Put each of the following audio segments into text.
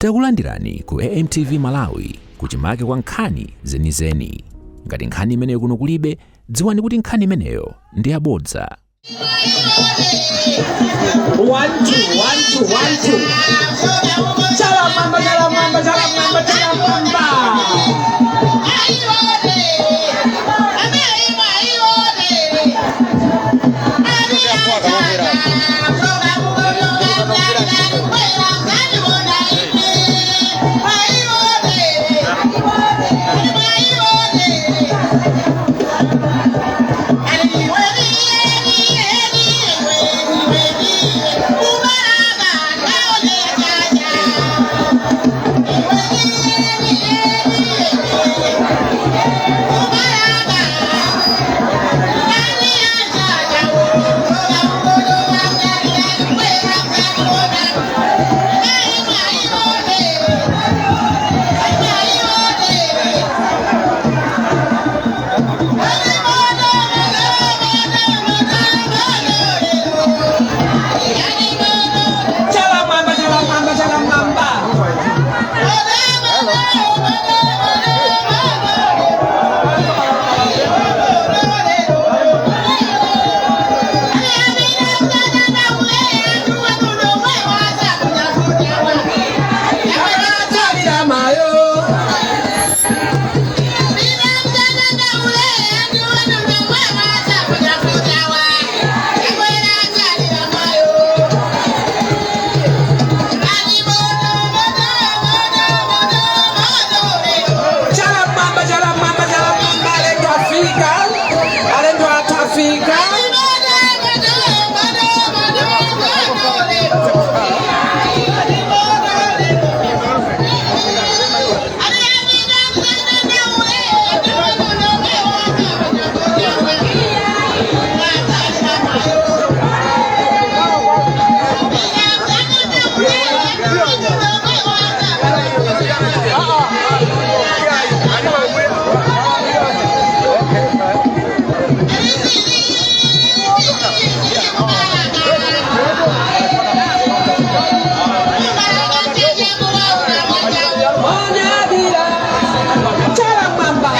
Takulandirani ku AMTV Malawi kuchimake kwa nkhani zenizeni. Ngati nkhani imeneyo kuno kulibe, dziwani kuti nkhani imeneyo ndi yabodza. One, two, one, two, one, two. Chala mwamba, chala mwamba, chala mwamba, chala mwamba. Chala mwamba, chala mwamba, chala mwamba. Chalira mayo. Chala mwamba, chala mwamba, chala mwamba. Alendo afika. Alendo atafika. Onyadira. Chala mwamba.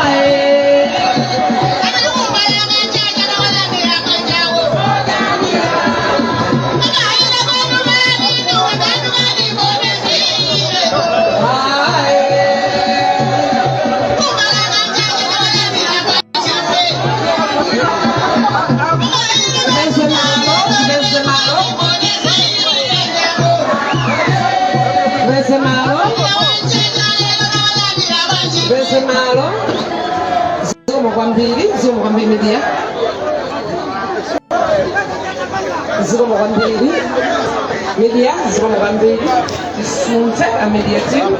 Ae. Ae. Desde malo, desde malo, desde malo, desde malo. Zikomo kwambiri, zikomo kwambiri media. Zikomo kwambiri media, zikomo kwambiri. Tisunthe a media team.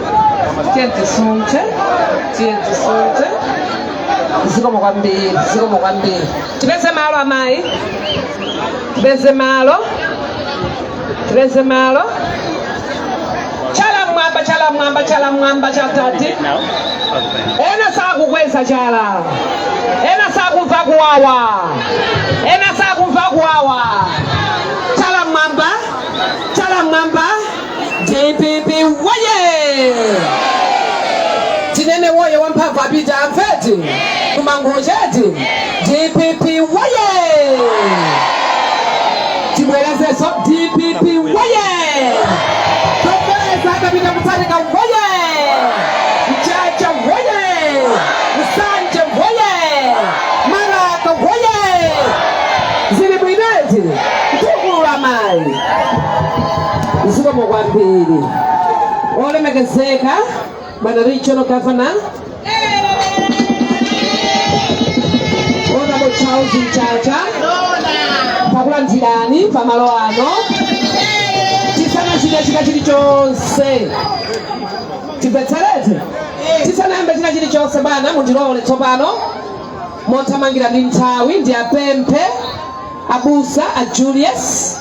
Tiye tisunthe, tiye tisunthe. Zikomo kwambiri, zikomo kwambiri. Tipeze malo amayi. Tipeze malo. Tipeze malo. Chala mwamba, chala mwamba, chala mwamba, chatati. Ena sakukweza chala. Ena sakumva kuwawa. Ena sakumva kuwawa. Chala mwamba, chala mwamba. DPP woye! Tinene woye wamphamvu apita amfeti. Kumangocheti. DPP woye! Tibwerezenso DPP woye! Profesa akapita Mutharika woye! Mchacha woye! Nsanje woye! Malaka woye! Zili bwineti mtukula mayi. Zikomo kwambiri. Olemekezeka bwana Regional Governor Honorable Charles Mchacha, takulandirani pamalo ano. Tisanachite china chilichonse, timvetserete, tisanayambe china chilichonse bwana, mundilole tsopano mothamangira ndi nthawi ndi apemphe abusa a Julius,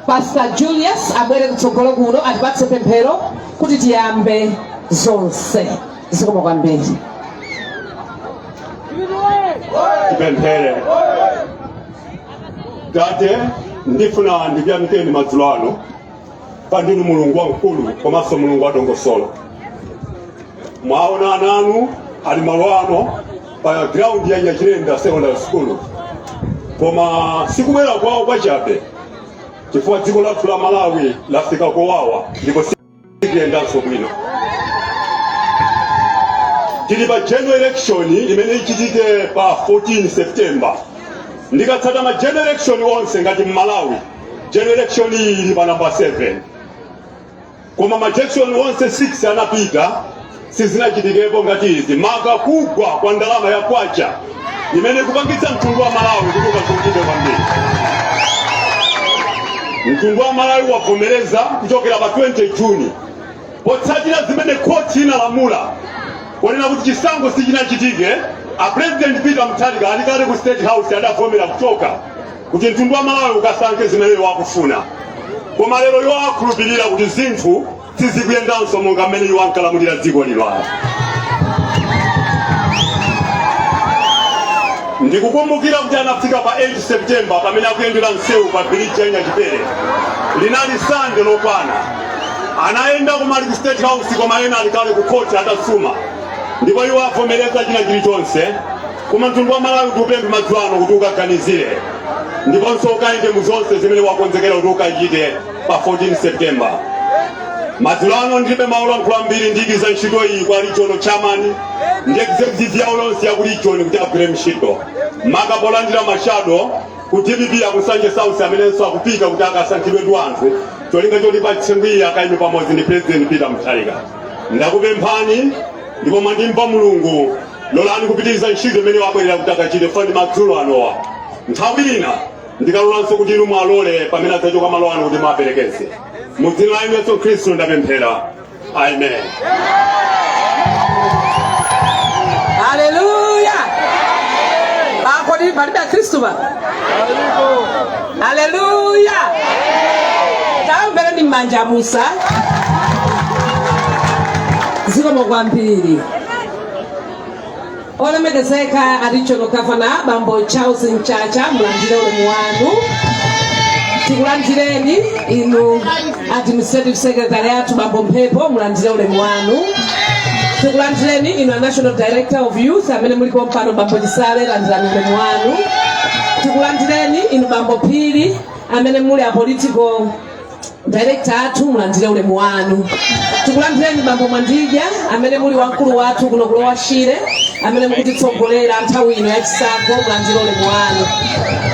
Pastor Julius, abwere kutsogolo kuno atipatse pemphero kuti tiyambe zonse. Zikomo kwambiri. Tipemphere. Tate Ndifuna ndikuyamikeni madzulo ano pandinu Mulungu wamkulu komanso Mulungu wadongosolo. Mwaona ana anu ali malo ano pa ground ya Nyachilenda Secondary School, koma sikubwera kwawo kwachabe, chifukwa dziko lathu la Malawi lafika kowawa ndipo sikuyendanso bwino. Tili pa general election imene ichitike pa 14 September. Ndikatsata ma general election onse ngati Mmalawi, general election iyi ili pa namba 7, koma ma election onse 6 anapita sizinachitikepo ngati izi, maka kugwa kwa ndalama ya kwacha imene kupangitsa mtundu wa Malawi kuti ukazungike kwambiri. Mtundu wa Malawi wavomereza kuchokera pa 20 Juni, potsatira zimene khoti inalamula ponena kuti chisankho sichinachitike. A President Peter Mutharika ali kale ku State House adavomera kuchoka kuti mtundu wa Malawi ukasankhe zimene iwo akufuna. Koma lero iwo akhulupirira kuti zinthu sizikuyendanso monga mmene iwo ankalamulira dziko lino. Ndikukumbukira kuti anafika pa 8 September pamene akuyendera msewu pa bridge ya Nyachipere, linali Sande lokwana. Anayenda koma ali ku State House, koma ena ali kale ku court atasuma, ndipo iwo avomereza china chilichonse. Koma mtundu wa Malawi tikupempha madzulo ano kuti ukaganizire ndiponso ukayende mu zonse zimene wakonzekera kuti ukachite pa 14 September. Madzulo ano ndilibe mawu olankhula ambiri. Ndiyikiza ntchito iyi kwa regional chairman ndi executive yawo yonse ya ku region kuti agwire ntchito, maka polandira ma shadow ku DPP aku Nsanje South amenenso akupita kuti akasankhidwe ndi anthu, cholinga choti pa tsiku iyi akayime pamodzi ndi President Peter Mutharika. Ndakupemphani ndipo mwandimva Mulungu, lolani kupitiriza ntchito imene wabwerera kuti akachite fani madzulo anowa. Nthawi ina ndikalolanso kuti inu mwalole pamene adzachoka malo ano kuti mwaperekeze. Mu dzina la Yesu Khristu ndapemphera, amen. Haleluya! Kodi palibe akhristu pa? Haleluya! Taombereni m'manja abusa. Zikomo kwambiri. Olemekezeka a Regional Governor Bambo Charles Mchacha, mulandire ulemu wanu. Tikulandireni inu Administrative Secretary athu Bambo Mphepo, mulandire ulemu wanu. Tikulandireni inu a National Director of Youth amene mulipo mpano, Bambo Chisale, landirani ulemu wanu. Tikulandireni inu Bambo Phiri amene muli a Political Director athu, mulandire ulemu wanu. Tikulandireni Bambo Mwandidya amene muli wamkulu wathu kuno kulowa Shire, amene mukutitsogolera nthawi ino yachisankho, mulandire ulemu wanu.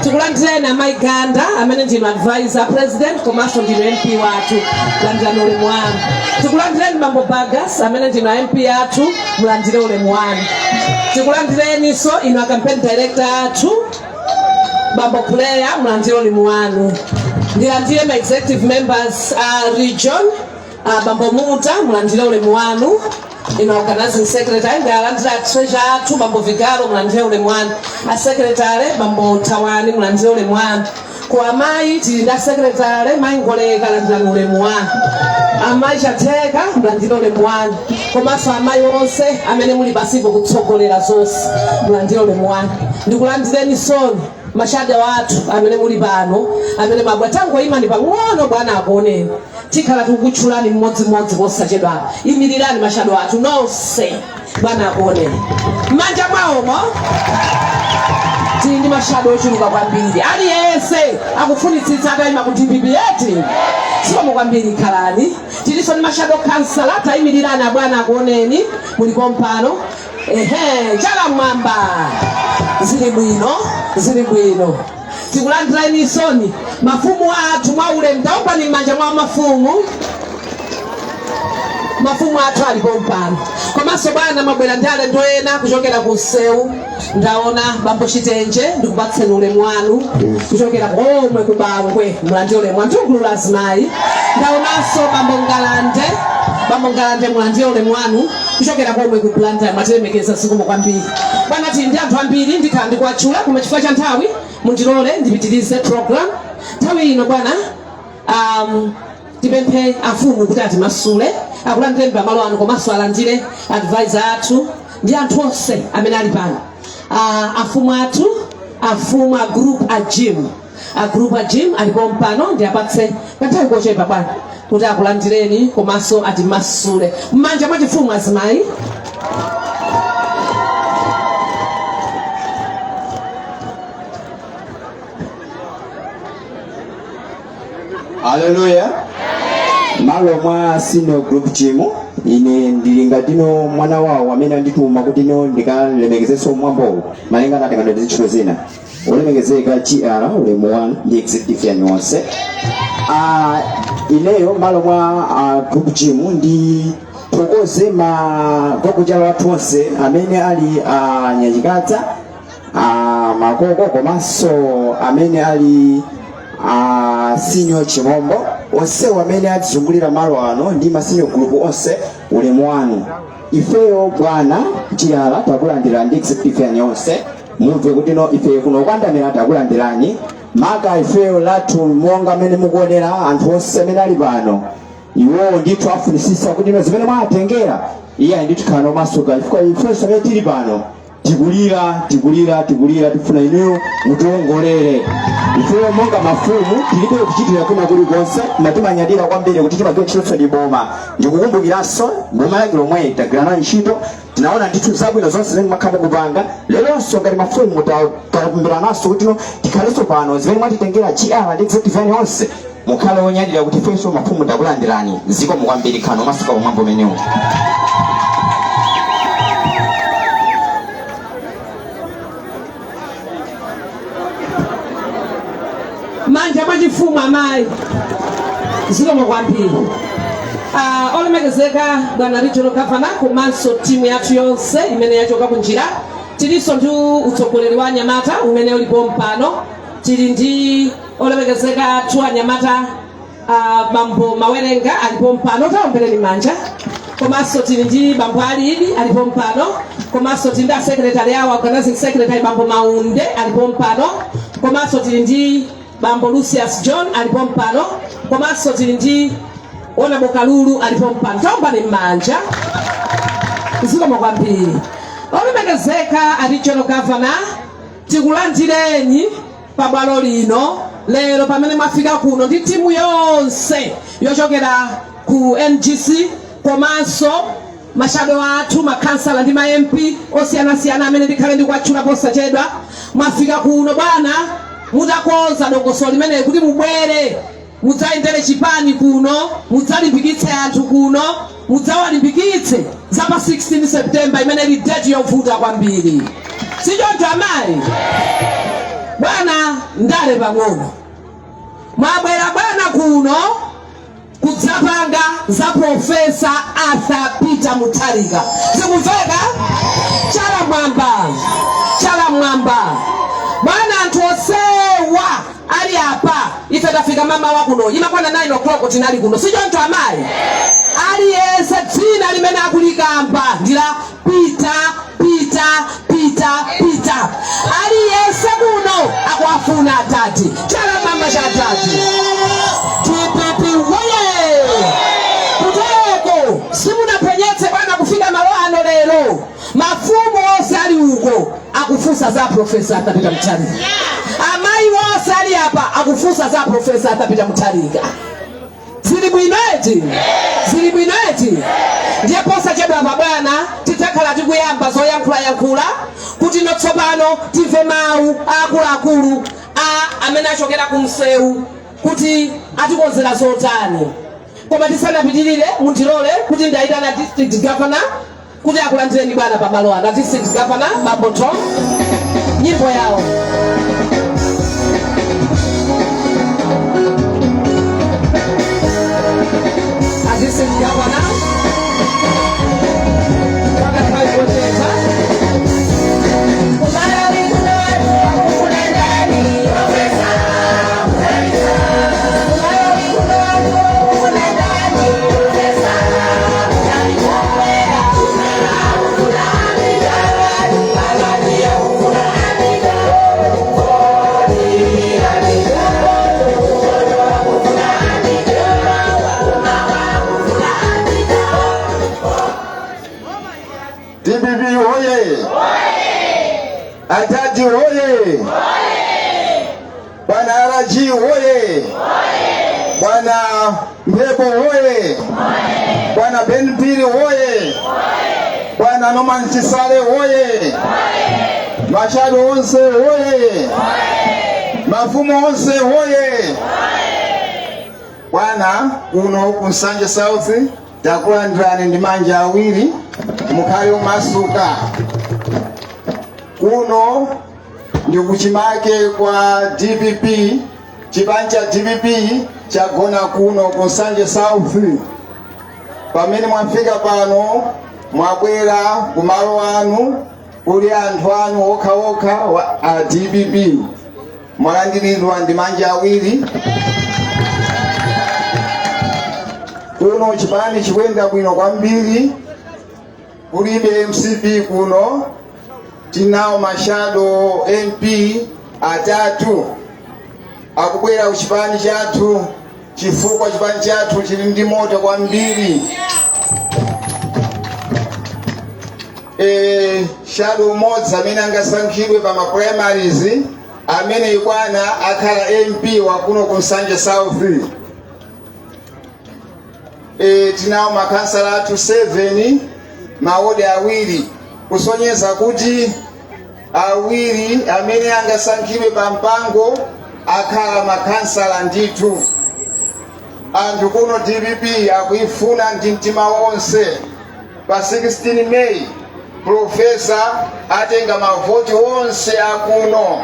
Tikulandireni amayi Ganda amene ndinu advisor president komanso ndinu MP wathu, landirani ulemu wanu. Tikulandireni Bambo Bagas amene ndinu a MP athu, mulandire ulemu wanu. Tikulandireninso inu a campaign director athu Bambo Kuleya, mulandire ulemu wanu. Ndilandire ma executive members a region, Bambo Muta, mulandire ulemu wanu. Inu organizing secretary, ndilandire a treasurer athu Bambo Vigalo, mulandire ulemu wanu. A secretary Bambo Tawani, mulandire ulemu wanu. Ku amayi tili ndi a secretary Mayi Ngoleka, landirani ulemu wanu. Amayi Chatheka, mulandire ulemu wanu, komanso amayi onse amene muli pasipo kutsogolera zonse, mulandire ulemu wanu. Ndikulandireni sono ma shadow athu amene muli pano, amene mabwa tangoyimani pang'ono bwana akuoneni. Tikhala tikukutchulani mmodzimmodzi posachedwa. Imirirani ma shadow athu nonse, bwana akuoneni. M'manja mwawomo tili ndi ma shadow ochuluka kwambiri, aliyense akufunitsitsa atayima ku DPP eti. Zikomo kwambiri, khalani. Tilinso ndi ma shadow councillor, tayimirirani abwana akuoneni, mulipo mpano. Ehe, chala mwamba, zili bwino, zili bwino. Tikulandireni soni mafumu athu mwa ulemu, taombani m'manja mwa mafumu. Mafumu athu alipo mpano. Komanso bwana mwabwera ndi alendo ena kuchokera ku Ntcheu, ndaona Bambo Chitenje, ndikupatseni ulemu wanu kuchokera komwe ku Bangwe, mulandire ulemu wanu, gulu la azimayi. Ndaonanso Bambo Ngalande, Bambo Ngalande, mulandire ulemu wanu kuchokera komwe ku Blantyre, mwatilemekeza, zikomo kwambiri. Bwana, tili ndi anthu ambiri, ndikhala ndikuwatchula, koma chifukwa cha nthawi mundilole ndipitirize program nthawi ino. Bwana, tipemphe afumu kuti atimasule, akulandireni pamalo ano, komanso alandire advisor athu ndi anthu onse amene ali pano. Afumu athu, afumu a group a Jim. A group a Jim alipo mpano, ndi apatse kanthawi kochepa bwana kuti akulandireni komanso atimasule. M'manja mwachifumu, azimayi. Haleluya! Malo mwa senior group team, ine ndili ngatino mwana wawo amene andituma kuti ino ndikalemekezenso mwambowu malingana atenga ndi ntchito zina. Olemekezeka GR, ulemu wanu ndi executive yanu yonse. Ineyo malo mwa group team ndi thokoze ma gogochalo athu onse amene ali Nyachikadza, Makoko komanso amene ali senior Chimombo, onsewo amene atizungulira malo ano ndi ma senior group onse, ulemu wanu. Ifeyo bwana GR takulandira ndi executive yanu yonse. Mumve kuti no ife kuno kwandamira takulandirani. Maka ifeyo lathu monga amene mukuonera anthu onse amene ali pano, iwowo ndithu afunisisa kuti no zimene mwatengera iye ndithu khala omasuka, chifukwa ifenso amene tili pano tikulira, tikulira, tikulira, tifuna inuyo mutiwongolere. Ifeyo monga mafumu tilibe kuchitira kwina kulikonse, koma timanyadira kwambiri kuti timagwira ntchito ndi boma. Ndikukumbukiranso boma lake lomwe tagwira nayo ntchito, tinaona ndithu zabwino zonse zimene mwakhala mukupanga. Leronso ngati mafumu takumbirananso kuti no tikhalenso pano, zimene mwatitengera GR ndi executive yanu yonse, mukhale onyadira kuti ifenso mafumu takulandirani. Zikomo kwambiri, khano masuka pamwambo umenewu. Manja mwachifumu, amayi. Zikomo kwambiri. Olemekezeka bwana regional governor komanso timu yathu yonse imene yachoka kunjira, tilinso ndi utsogoleri wa anyamata umene ulipo mpano. Tili ndi olemekezeka athu anyamata, bambo Mawerenga alipo mpano, taombereni manja. Komanso tili ndi bambo Alidi alipo mpano, komanso tili ndi asekretary awo, organizing secretary bambo Maunde alipo mpano, komanso tili ndi bambo Lucius John alipo mpano, komanso tili ndi Honorable Kalulu alipo mpano, taombani m'manja. Zikomo kwambiri. Olemekezeka a regional governor, tikulandireni pabwalo lino lero pamene mwafika kuno ndi timu yonse yochokera ku NGC komanso ma shadow athu, makhansala ndi ma MP osiyanasiyana amene ndikhale ndikuwatchula posachedwa. Mwafika kuno bwana mutakonza dongosolo limeneli kuti mubwere mudzayendere chipani kuno, mudzalimbikitse anthu kuno, mudzawalimbikitse za pa 16 September imene ili date yovuta kwambiri, sichoncho amayi? Bwana, ndale pang'ono. Mwabwera bwana kuno kudzapanga za Professor Arthur Peter Mutharika, zikumveka? Chala mwamba, chala mwamba. Bwana, anthu onsewa ali apa, ife tafika mamawa kuno, imakwana 9 o'clock tinali kuno, sichoncho amayi? Aliyense dzina limene akulikamba ndi la Peter, Peter, Peter, Peter. Aliyense kuno akuwafuna atati. Chala mwamba cha atati. DPP woye! Kuteko simunapenyetse bwana kufika malo ano lero, mafumu onse ali uko akufunsa za Professor Arthur Peter Mutharika, amayi onse ali apa akufunsa za Professor Arthur Peter Mutharika. Zili bwino eti? Zili bwino eti? Ndiye posachedwa pa bwana tidzakhala tikuyamba zoyankhulayankhula kuti no tsopano timve mawu aakuluakulu a amene achokera ku msewu kuti atikonzera zotani. Koma tisanapitirire, mundilole kuti ndayitana district governor kuti akulandireni bwana pamalo ano. District governor bambo Tom, nyimbo yawo. A district governor wakathawi kochepa. Kumalawi kuno akufuna ndani? Kumalawi kuno akufuna ndani? DPP oye! Atati oye! Bwana G woye! Bwana Mphepo woye! Bwana Ben Phiri woye! Bwana Norman Chisale woye! Ma shadow onse woye! Mafumu onse woye! Bwana, kuno ku Nsanje South takulandirani ndi manja awiri, mukhale omasuka. Kuno ndi kuchimake kwa DPP. Chipani cha DPP chagona kuno ku Nsanje South. Pamene mwafika pano, mwabwera kumalo anu kuli anthu anu okhaokha a DPP. Mwalandiridwa ndi manja awiri. Kuno chipani chikuyenda bwino kwambiri, kulibe MCP kuno. Tinawo ma shadow MP atatu akubwera ku chipani chathu, chifukwa chipani chathu chili ndi moto kwambiri. Shadow umodzi amene angasankhidwe pa ma primaries amene ikwana akhala MP wakuno ku Nsanje South. Tinawo makhansala athu 7, mawodi awiri, kusonyeza kuti awiri amene angasankhidwe pa mpango akhala makhansala ndithu. Anthu kuno DPP akuifuna ndi mtima wonse. Pa 16 May Profesa atenga mavoti onse akuno.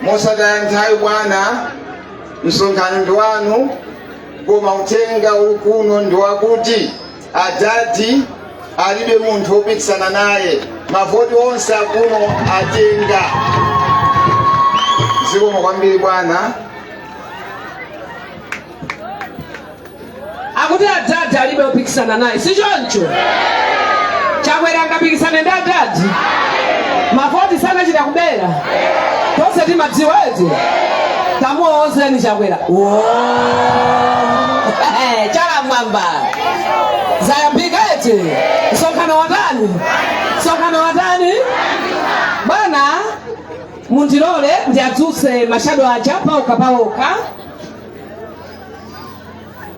Mosataya nthawi bwana, msonkhano ndi wanu, koma uthenga uli kuno ndi wakuti adadi alibe munthu wopikisana naye, mavoti onse akuno atenga. Zikomo kwambiri bwana. Akuti adadi alibe opikisana naye, si choncho? Chakwera angapikisane ndi adadi? Mavoti sanachita kubera, tonse timadziwa eti. Tamuwozeni Chakwera. Wo! Chala mwamba, zayambika eti. Msonkhano watani? Msonkhano watani bwana? Mundilole ndiadzutse ma shadow aja paokha paokha.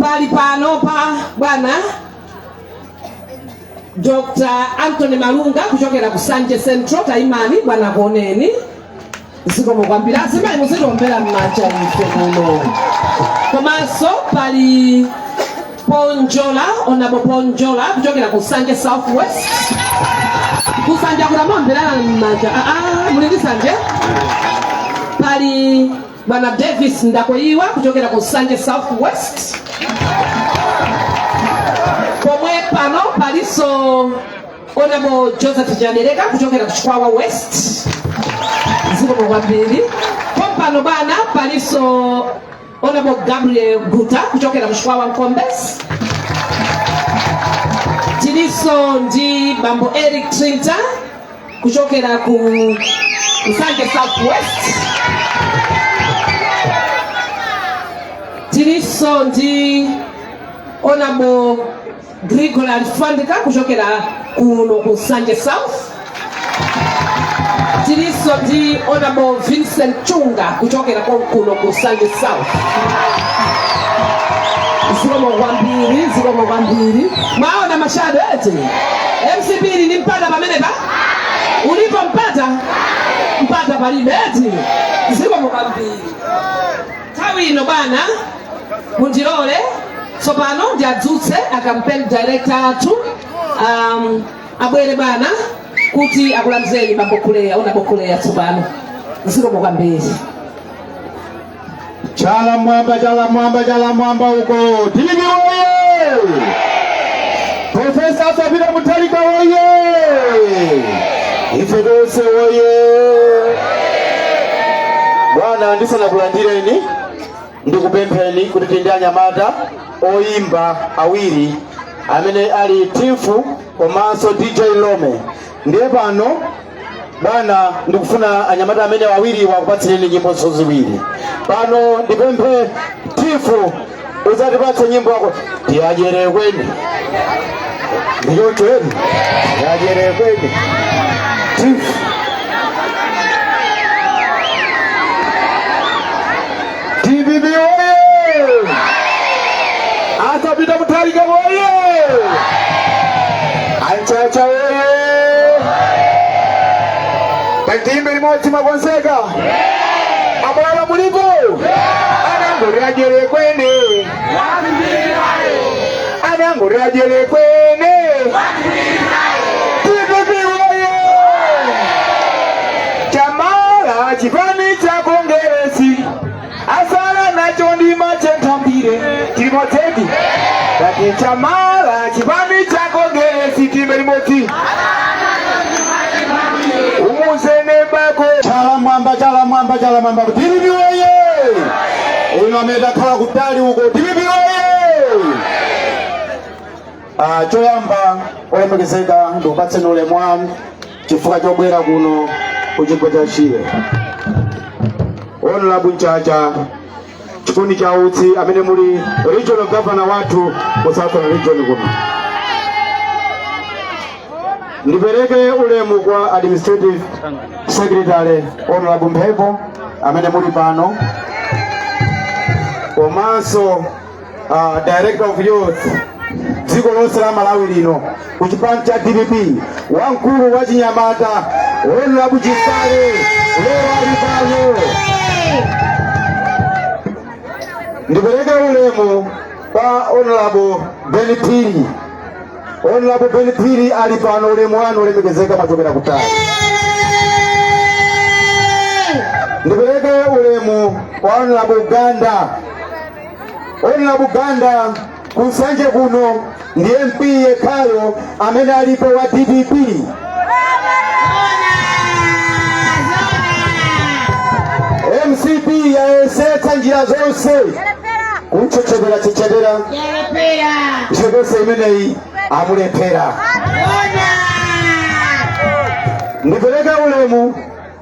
Pali pano pa bwana Dr. Anthony Malunga kuchokera ku Nsanje Central. Taimani bwana, kuoneni. Zikomo kwambiri. Azimayi, muzitombera m'manja ife kuno. Komanso pali Ponjola, Honorable Ponjola kuchokera ku Nsanje South West. Kusanja kutamaomberana m'manja. Ah, ah, muli ndi Nsanje. Pali bwana Davis Ndakoiwa kuchokera ku Nsanje South West. Pomwe pano palinso Honorable Joseph Chadereka kuchokera ku Chikwawa West. Zikomo kwambiri. Pompano bwana palinso Honorable Gabriel Guta kuchokera ku Chikwawa Mkombes. Tilinso ndi bambo Eric Trinta kuchokera ku Nsanje South West. Tilinso ndi Honorable Gregory Alfandika kuchokera kuno ku Nsanje South. Tilinso ndi Honorable Vincent Chunga kuchokera konkuno ku Nsanje South. Zikomo kwambiri, zikomo kwambiri. Mwaona ma shadow eti? MCP ili ndi mpata pamenepa? Ulipo mpata? Mpata palibe eti? Zikomo kwambiri. Nthawi ino bwana, mundilole tsopano ndiadzutse a campaign director athu, abwere bwana kuti akulandireni bambo Kuleya, Honorable Kuleya tsopano. Zikomo kwambiri. Chala mwamba, chala mwamba, chala mwamba uko. DPP woye! Profesa Arthur Peter Mutharika woye! Ife tonse woye! Bwana, ndisanakulandireni ndikupempheni kuti tili ndi anyamata oyimba awiri amene ali Tifu komanso DJ Lome. Ndiye pano bwana ndikufuna anyamata amene awiri wakupatsireni nyimbo ziwiri. Pano ndipemphe Tifu udzatipatse nyimbo yako tiyadyere kweni. Ndichoncho eni, tiyadyere kweni Tifu. Tatiimbe limodzi, mwakonzeka? Amulala mulipo? Anangoti ajere kwene, anangoti ajere kwene. DPP woye! Chamala chipani cha Kongeresi asala nacho ndi machenthambire tilimodzedi. Tati chamala chipani cha Kongeresi, time limodzi umuzene bako. Chala mwamba, chala mwamba, chala mwamba! DPP woye! Ino amene takhala kutali uko, DPP woye! Ah, choyamba olemekezeka, ndikupatseni ulemu wanu chifukwa chobwera kuno ku chigwa cha Shire. Honorable Mchacha Chikuni cha Utsi, amene muli regional governor wathu ku Southern Region kuno, ndipereke ulemu kwa administrative secretary Honorable Mphepo amene muli pano, komanso director of youth dziko lonse la Malawi lino ku chipani cha DPP, wamkulu wa chinyamata Honorable Chisale lero ali pano. Ndipereke ulemu kwa Honorable Ben Phiri. Honorable Ben Phiri ali pano, ulemu wanu ulemekezeka, machokera kutali. Ndipereke ulemu kwa Honorable Ganda. Honorable Ganda kunsanje kuno ndi MP yekhayo amene alipo wa DPP. MCP yayesetsa njira zonse kumchechetera chechetera, ntchito yonse imeneyi amulephera. Ndipereke ulemu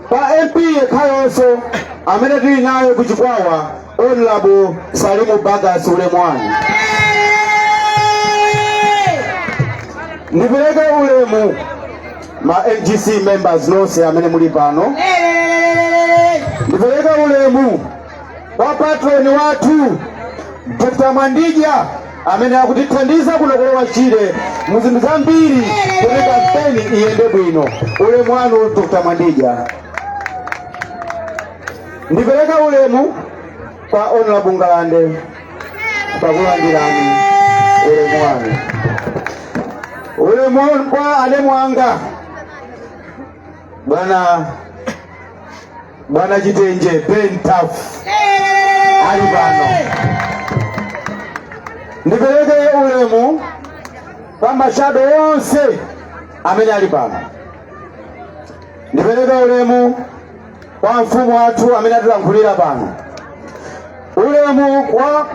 kwa MP yekhayonso amene tili naye ku Chikwawa, Honorable Salimu Bagas, ulemu wanu. Ndipereke ulemu ma MGC members nonse amene muli pano. Ndipereke ulemu kwa patroni wathu Dr. Mwandija amene akutithandiza kuno ku Lower Shire mu zinthu zambiri kuti kampeni iyende bwino. Ulemu wanu, Dr. Mwandija. Ndipereke ulemu kwa Honorable Ngalande, pakulandirani, ulemu wanu. Ulemu wanu kwa alemu anga bwana Chitenje Ben Taf ali pano. Ndipereke ulemu kwa ma shadow onse amene ali pano. Ndipereke ulemu kwa mfumu wathu amene atilankhulira pano. Ulemu kwa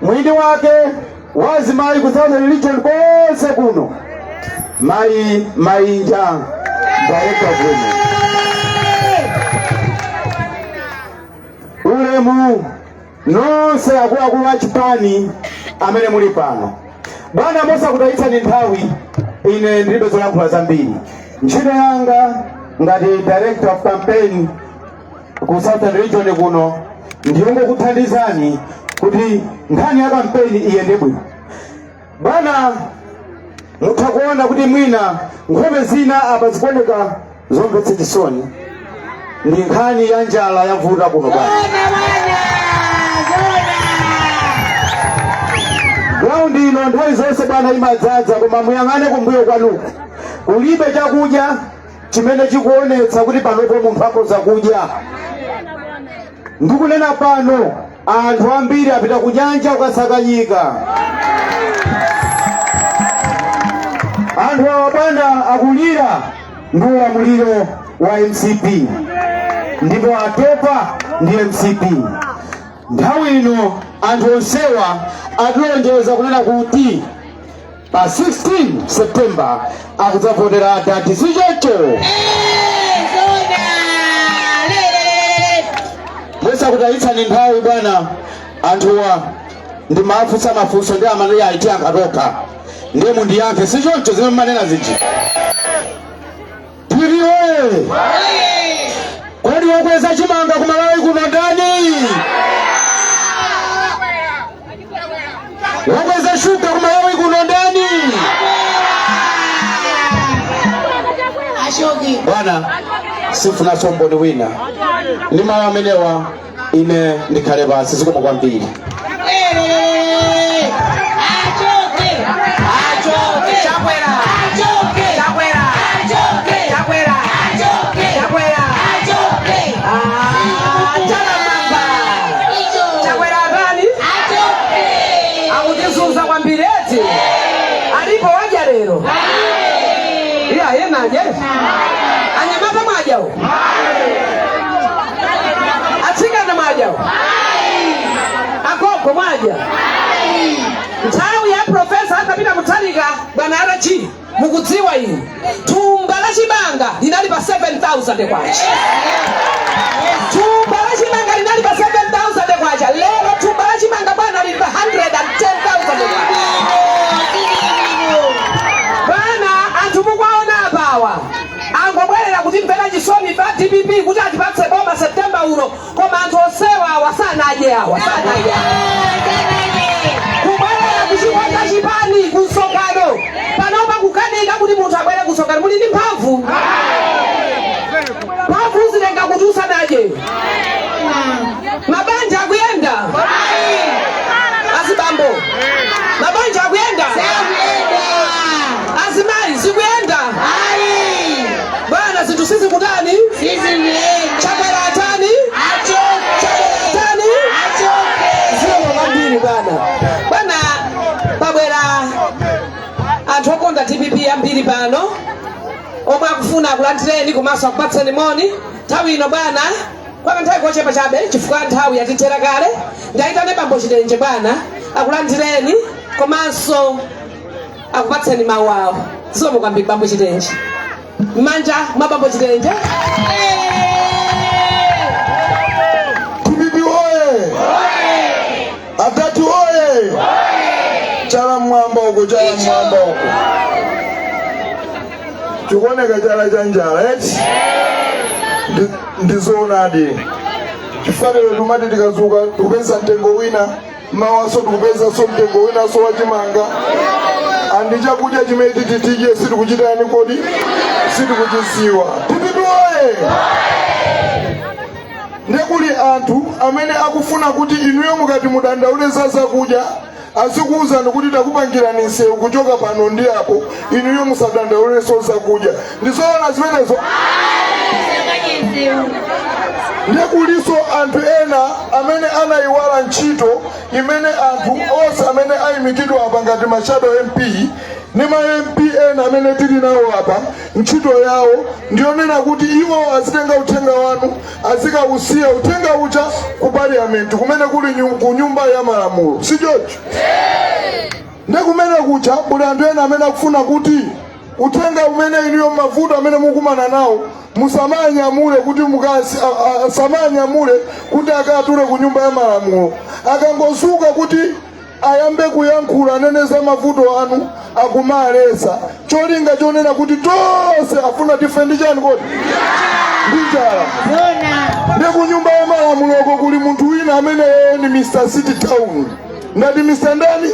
mwini wake wazimayi ku Southern Region konse kuno, mayi Mainja, director of women. Ulemu nonse akuluakulu a chipani amene muli pano. Bwana, mosakutayitsani nthawi, ine ndilibe zolankhula zambiri. Ntchito yanga ngati director of campaign ku Southern Region kuno ndiyongokuthandizani kuti nkhani ya kampeni iyende bwino. Bwana, mutha kuona kuti mwina nkhope zina apa zikuoneka zomvetsa chisoni, ndi nkhani ya njala yavuta kuno bwana. Ground ino nthawi zonse bwana imadzadza, koma muyang'ane kumbuyo kwanuku, kulibe chakudya chimene chikuonetsa kuti panopo munthu akhoza kudya. Ndikunena pano anthu ambiri apita ku nyanja kukasaka nyika. Anthu awa bwana akulira ndi ulamuliro wa MCP ndipo atopa ndi MCP. Nthawi ino anthu onsewa atilonjeza kunena kuti pa 16 September akudzavotera adadi, sichoncho? Mosakutayitsani nthawi bwana, anthuwa ndimafunsa mafunso ndi amene aiti ankatokha, ndiye mundiyankhe, sichoncho zimene mmanena ziji? DPP woye! Kodi wakweza chimanga ku Malawi kuno ndani? Wakweza shuga ku Malawi kuno ndani? Bwana, Sifunanso mboni wina. Ndi mawu amenewa ine ndikhale pansi. Zikomo kwambiri. Achoke! Achoke Chakwera! Achoke! Chakwera! Achoke! Chakwera! Achoke! Chakwera! Achoke! Ah, chala mamba. Icho! Chakwera atani? Achoke! Akutizunza kwambiri eti. Alipo wadya lero? Iya, yenaje anyamata mwadyawo, atsikana mwadyawo, agogo mwadya? Nthawi ya Profesa a Peter Mutharika, bwana RG, mukudziwa inu, thumba la chimanga linali pa 7000 kwacha. Thumba la chimanga linali pa 7000 kwacha. Lero thumba la chimanga, bwana, lili pa 110,000 kwacha. Bwana, anthu mukuwaona apawa angobwerera kutimvera chisoni pa DPP kuti atipatse boma Septemba uno, koma anthu onsewa awa sanadye, awa sanadye. Kubwerera kuchikonda chipani ku msonkhano, panopa kukanika kuti munthu abwere ku msonkhano. Muli ndi mphamvu? Mphamvu zitenga kuti usanadye. Mabanja akuyenda? Azibambo, mabanja akuyenda? Azimayi, zikuyenda? Bwana, zinthu sizikutani? Chakwera atani? Chakwera atani? Zikomo kwambiri, bwana. Bwana, pabwera anthu okonda DPP ambiri pano omwe akufuna akulandireni komanso akupatseni moni nthawi ino, bwana, kwa kanthawi kochepa chabe, chifukwa nthawi yatithera kale. Ndayitane bambo Chitenje, bwana, akulandireni komanso akupatseni mawu awo. Zikomo kwambiri, bambo Chitenje. M'manja mwa bambo Chitenje. DPP oye! Atatu oye! Chala mwamba uko, chala mwamba uko. Chikuoneka chala cha njala eti? Ndizoonadi. Chifaniro tumati tikazuka tikupeza mtengo wina, mawaso tikupezanso mtengo winaso wachimanga. Andi chakudya chimene titi tidye sitikuchitani kodi? Sitikuchiziwa. DPP oye! Ndekuli anthu amene akufuna kuti inuyo mukati mudandaule za zakudya azikuwuzani kuti takupangirani nsewu kuchoka pano ndi apo, inuyo musadandaulenso zakudya. Ndizoona zimenezo? Ndekuliso anthu ena amene anayiwala ntchito imene anthu onse amene ayimikidwa apa ngati ma shadow MP ndi ma MP ena amene tili nawo apa, ntchito yawo ndiyonena kuti iwo azitenga uthenga wanu, azikausiya uthenga uja ku parliament kumene kuli ku nyumba ya malamulo, si choncho? Ndi kumene kucha kuli anthu ena amene akufuna kuti uthenga umene iniyo mavuto amene mukumana nawo musamanyamule kuti mukasi samanyamule kuti akatule ku nyumba ya malamulo. Akangozuka kuti ayambe kuyankhula, anene za mavuto anu, akumalesa cholinga chonena kuti tonse afuna tife ndi chani kodi? Ndi njala. Ndi ku nyumba ya malamuloko kuli munthu wina amene ni Mr Sit Down. Ngati Mr ndani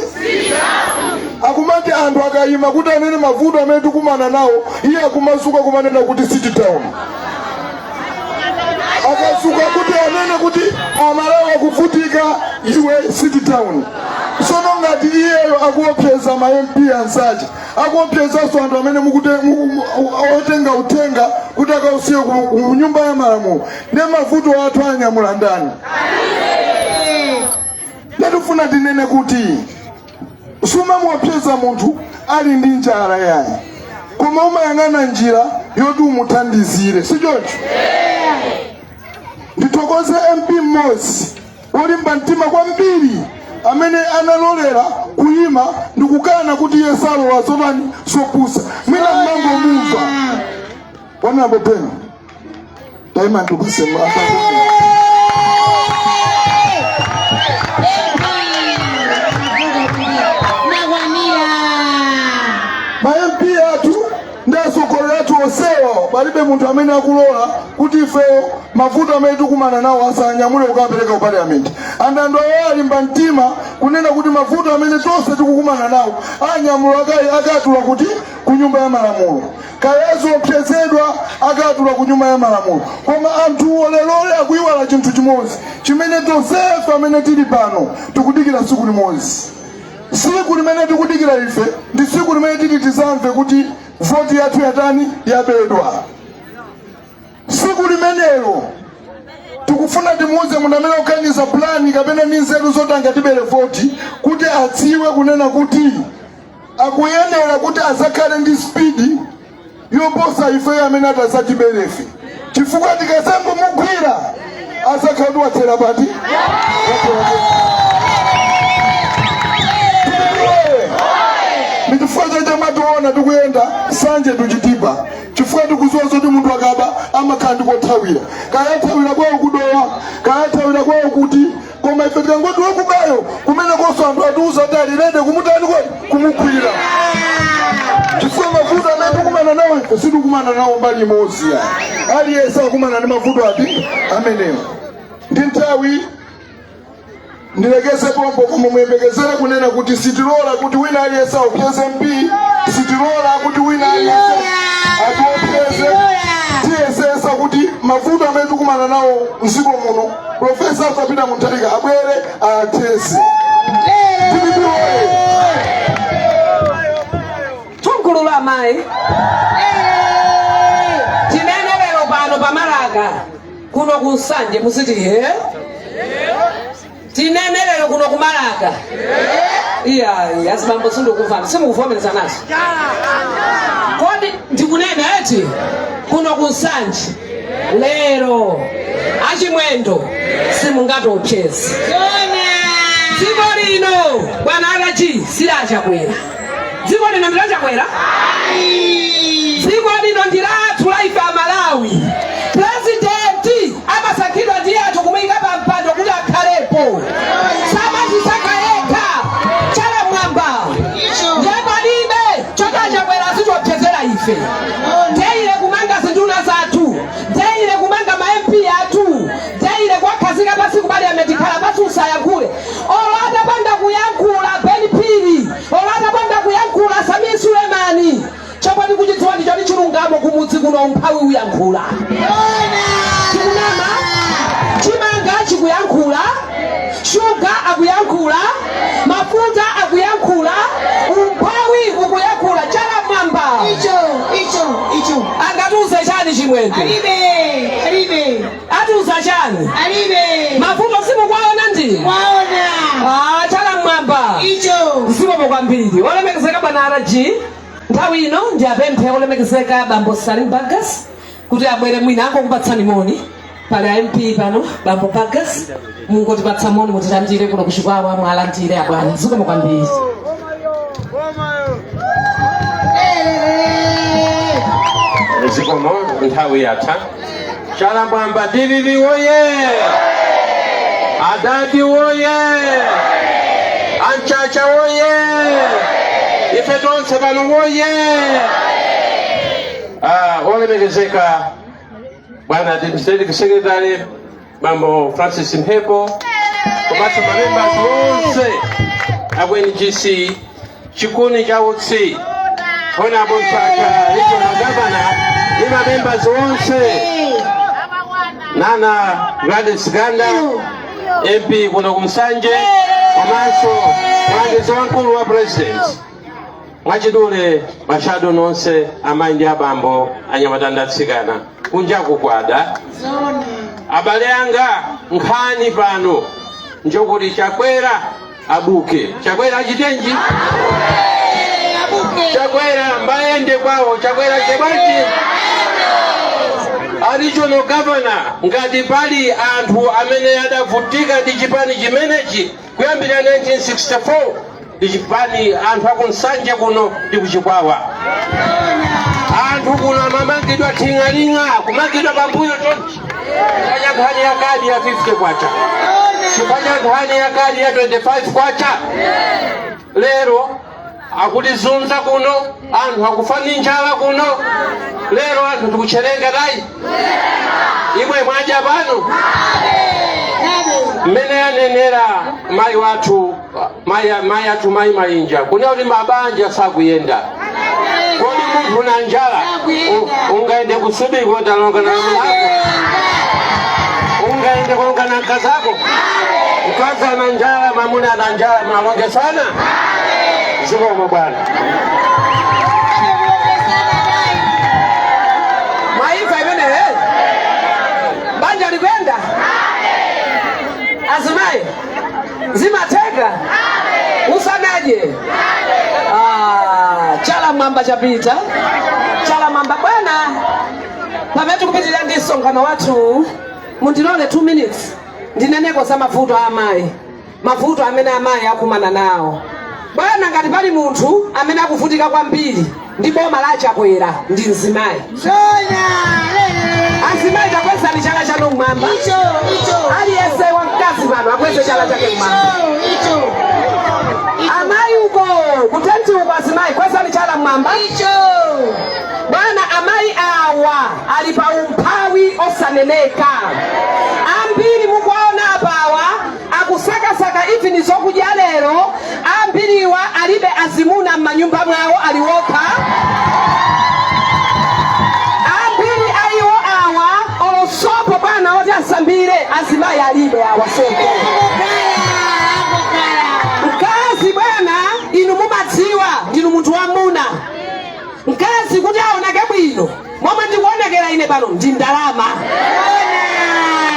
akumati anthu akayima kuti anene mavuto amene tikumana nawo, iye akumazuka kumanena kuti "Sit down." Akazuka kuti anene kuti Amalawi akuvutika, "Iwe, sit down." Sono ngati iyeyo akuopseza ma MP anzace, akuopsezanso anthu amene otenga uthenga kuti akausiye ku nyumba ya malamulo, ndi mavuto athu anyamula ndani? Ndatifuna tinene kuti sumamuopseza munthu ali ndi njala yayi, koma umayang'ana njira yoti umuthandizire, si choncho? Ndithokoze MP mmodzi wolimba mtima kwambiri amene analolera kuyima ndikukana kuti iye salola zotani, zopusa. Mwina mmangomumva Honorable Ben. Taima ndikuse. Nakwanira. Ma MP athu ndi atsogoleri athu onsewa, palibe munthu amene akulola kuti ifeyo mavuto amene tikumana nawo asanyamule kukapereka ku parliament. And anthu awo alimba mtima kunena kuti mavuto amene tonse tikukumana nawo anyamula akatula kuti ku nyumba ya malamulo. Kaya aziopsezedwa, akatula ku Nyumba ya Malamulo. Koma anthuwo lerole akuiwala chinthu chimodzi chimene tonsefe amene tili pano tikudikira tsiku limodzi. Tsiku limene tikudikira ife ndi tsiku limene tili tizamve kuti voti yathu yatani? Yabedwa. Tsiku limenelo tikufuna timuuze munthu amene akuganiza plani kapena ndi nzeru zoti angatibere voti kuti adziwe kunena kuti akuyenera kuti azakhale ndi spidi yoposa ifeyo amene atazatiberefe, chifukwa tikazangomugwira azakhala kuti wathera pati? Wathera pati. Ndi chifukwa chache mationa tikuyenda Nsanje to Chitipa, chifukwa tikudziwa zoti munthu akaba amakhala ndi kothawira, kaya athawira kwawo kuDowa, kaya athawira kwawo kuti, koma ife tikangoti wakubayo, kumene konso anthu atiuza kuti ali ready kumutani kodi? Kumugwira, chifukwa mavuto amene tikumana nawo ife sitikumana nawo mbali imodzi ya aliyense akumana ndi mavuto ati amenewo. Ndi nthawi ndilekeze pompo, koma muyembekezere kunena kuti sitilola kuti wina aliyense aopseze MP, sitilola kuti wina aliyense atiopseze. Tiyesesa kuti mavuto amene tikumana nawo mdziko muno, Profesa Arthur Peter Mutharika abwere athetse. DPP oye! Thungululu amayi, tinene lero pano paMalaka kuno kuNsanje, muziti he? Tinene lero kuno kuMalaka? Iyayi, azibambo sindikumvani, simukuvomereza nazo kodi? Ndikunena eti kuno kuNsanje lero, achimwendo simungatiopseze. Dziko lino, bwana RG, silachakwera. Dziko lino ndilachakwera? Dziko lino ndi lathu, la ife Amalawi. Purezidenti amasankhidwa ndi anthu kumuyika pa mpando kuti akhalepo, samazisankha yekha. Chala mwamba, ndiye palibe choti achakwera azitiopsezera ife. Daily kumanga zinduna zathu, daily kumanga ma MP athu, daily kuwakhazika pasi ku parliament, khala pasi usayankhule. Olo atapanda kuyankhula Ben Phiri, olo atapanda kuyankhula Sameer Suleman, chomwe tikuchidziwa ndi choti chilungamo kumudzi kuno, umphawi uyankhula. Tikunama? Chimanga chikuyankhula, shuga akuyankhula, mafuta akuyankhula, umphawi ukuyankhula. Chala mwamba. Icho, icho, icho. Angatiuze chani Chimwendo? Alibe, alibe. Atiuza chani? Alibe. Mavuto simukwaona ndi Waona. Ah, chala mwamba. Icho. Zikomo kwambiri, olemekezeka bwana RG. Nthawi ino ndi apemphe olemekezeka bambo Salim Bagas kuti abwere, mwina angokupatsani moni. Pali a MP pano. Bambo Bagas, mungotipatsa moni, mutilandire kuno kuChikwawa. Mwalandire abwana, zikomo kwambiri. Zikomo, nthawi yatha. Chala mwamba, DPP woye! Adadi woye! Anchacha woye! Ife tonse pano woye! Ah, olemekezeka bwana administrative secretary bambo Francis Mphepo, komanso mamembers onse aku NGC, chikuni cha utsi, Honorable Mchacha, regional governor, ndi mamembers onse, nana Gladys Ganda, MP kuno kuMsanje, komanso mlangizi wamkulu wa president, mwachidule mashadow nonse, amayi ndi abambo, anyamata ndi atsikana, kunjaku kwada. Abale anga, nkhani pano njokuti Chakwera abuke. Chakwera achitenji? Chakwera mbayende kwawo. Chakwera chebwanji? A regional governor, ngati pali anthu amene adavutika ndi chipani chimenechi kuyambira 1964 ndi chipani, anthu akuNsanje kuno ndi kuChikwawa. Anthu kuno amamangidwa thing'aling'a, kumangidwa pambuyo chonchi chifukwa nkhani ya kadi ya 50 kwacha, chifukwa cha nkhani ya kadi ya 25 kwacha. Lero akutizunza kuno, anthu akufa ndi njala kuno. Lero anthu tikucherenga tayi imwe mwadya pano. Mmene anenera mayi wathu, mayi athu, mayi Mainja, kunena kuti mabanja sakuyenda. Kodi Munthu una njala ungaende kusibiko utalongana na mwako, ungaende kulongana mkazi ako? Mkazi ana njala, mwamuna ana njala, mnalongesana? Zikomo bwana. Mwaimva imeneyo? Banja likwenda, azimayi, zimatheka usanaje? Ah, chala mwamba chapita, chala mwamba bwana. Pamene tikupitirira ndi msonkhano wathu, mundilole 2 minutes ndineneko za mavuto a amayi, mavuto amene amayi akumana nawo. Bwana, ngati pali munthu amene akuvutika kwambiri ndi boma la Chakwera ndi mzimayi. Zona. Azimayi, takwezani chala chanu mmwamba. Icho, icho. Aliyense wamkazi pano akweze chala chake mmwamba. Icho, icho. Amayi uko kutenti uko, azimayi, kwezani chala mmwamba. Icho. Bwana, amayi awa ali pa umphawi osaneneka. Ambiri mukuwaona apawa akusakasaka even zokudya lero. Ambiriwa alibe azimuna m'manyumba mwawo, aliwokha. Ambiri aiwo awa olosopo, bwana, oti asambire azimayi alibe awa sopo. Mkazi, bwana, inu mumadziwa ndinu munthu wamuna, mkazi kuti aoneke bwino momwe ndikuonekera ine pano ndi ndalama.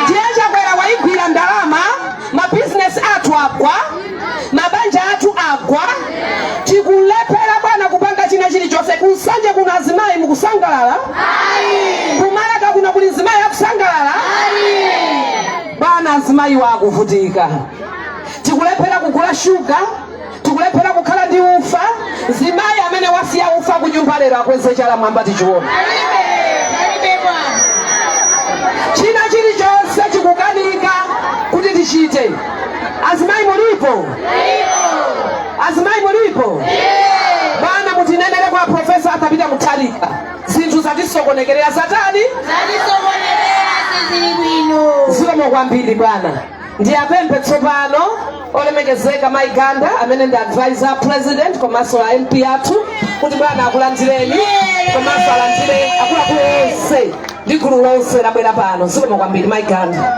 Ndiye Chakwera wayigwira ndalama, mabizinesi athu agwa, mabanja athu agwa, tikulephera bwana kupanga china chilichonse. Kunsanje kuno azimayi mukusangalala? Kumalaka kuno kuli mzimayi akusangalala? Bwana, azimayi wakuvutika. Tikulephera kugula shuga, tikulephera kukhala ndi ufa. Zimayi amene wasiya ufa kunyumba lero akweze chala mwamba tichiona. Alibe, bwana. China chilichonse chikukanika kuti tichite. Azimayi mulipo? Azimayi mulipo? Bwana, mutinenere kwa Profesa Arthur Peter Mutharika, zinthu zatisokonekerera, zatani? Zatisokonerera, sizili bwino. Zikomo kwambiri bwana. Ndiyapemphe tsopano olemekezeka Mayi Ganda amene ndi advisor president komanso a MP athu kuti bwana akulandireni komanso alandire akuluakulu onse ndi gulu lonse labwera pano. Zikomo kwambiri, Mayi Ganda.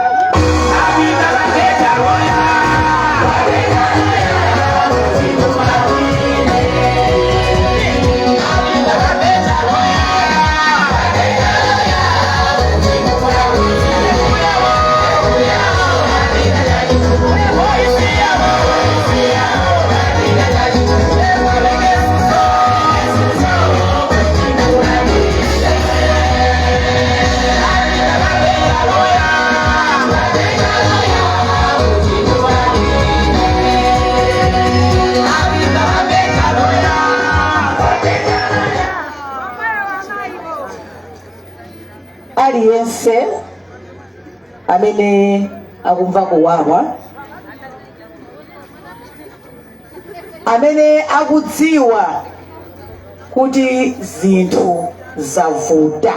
Aliyense amene akumva kuwawa, amene akudziwa kuti zinthu zavuta,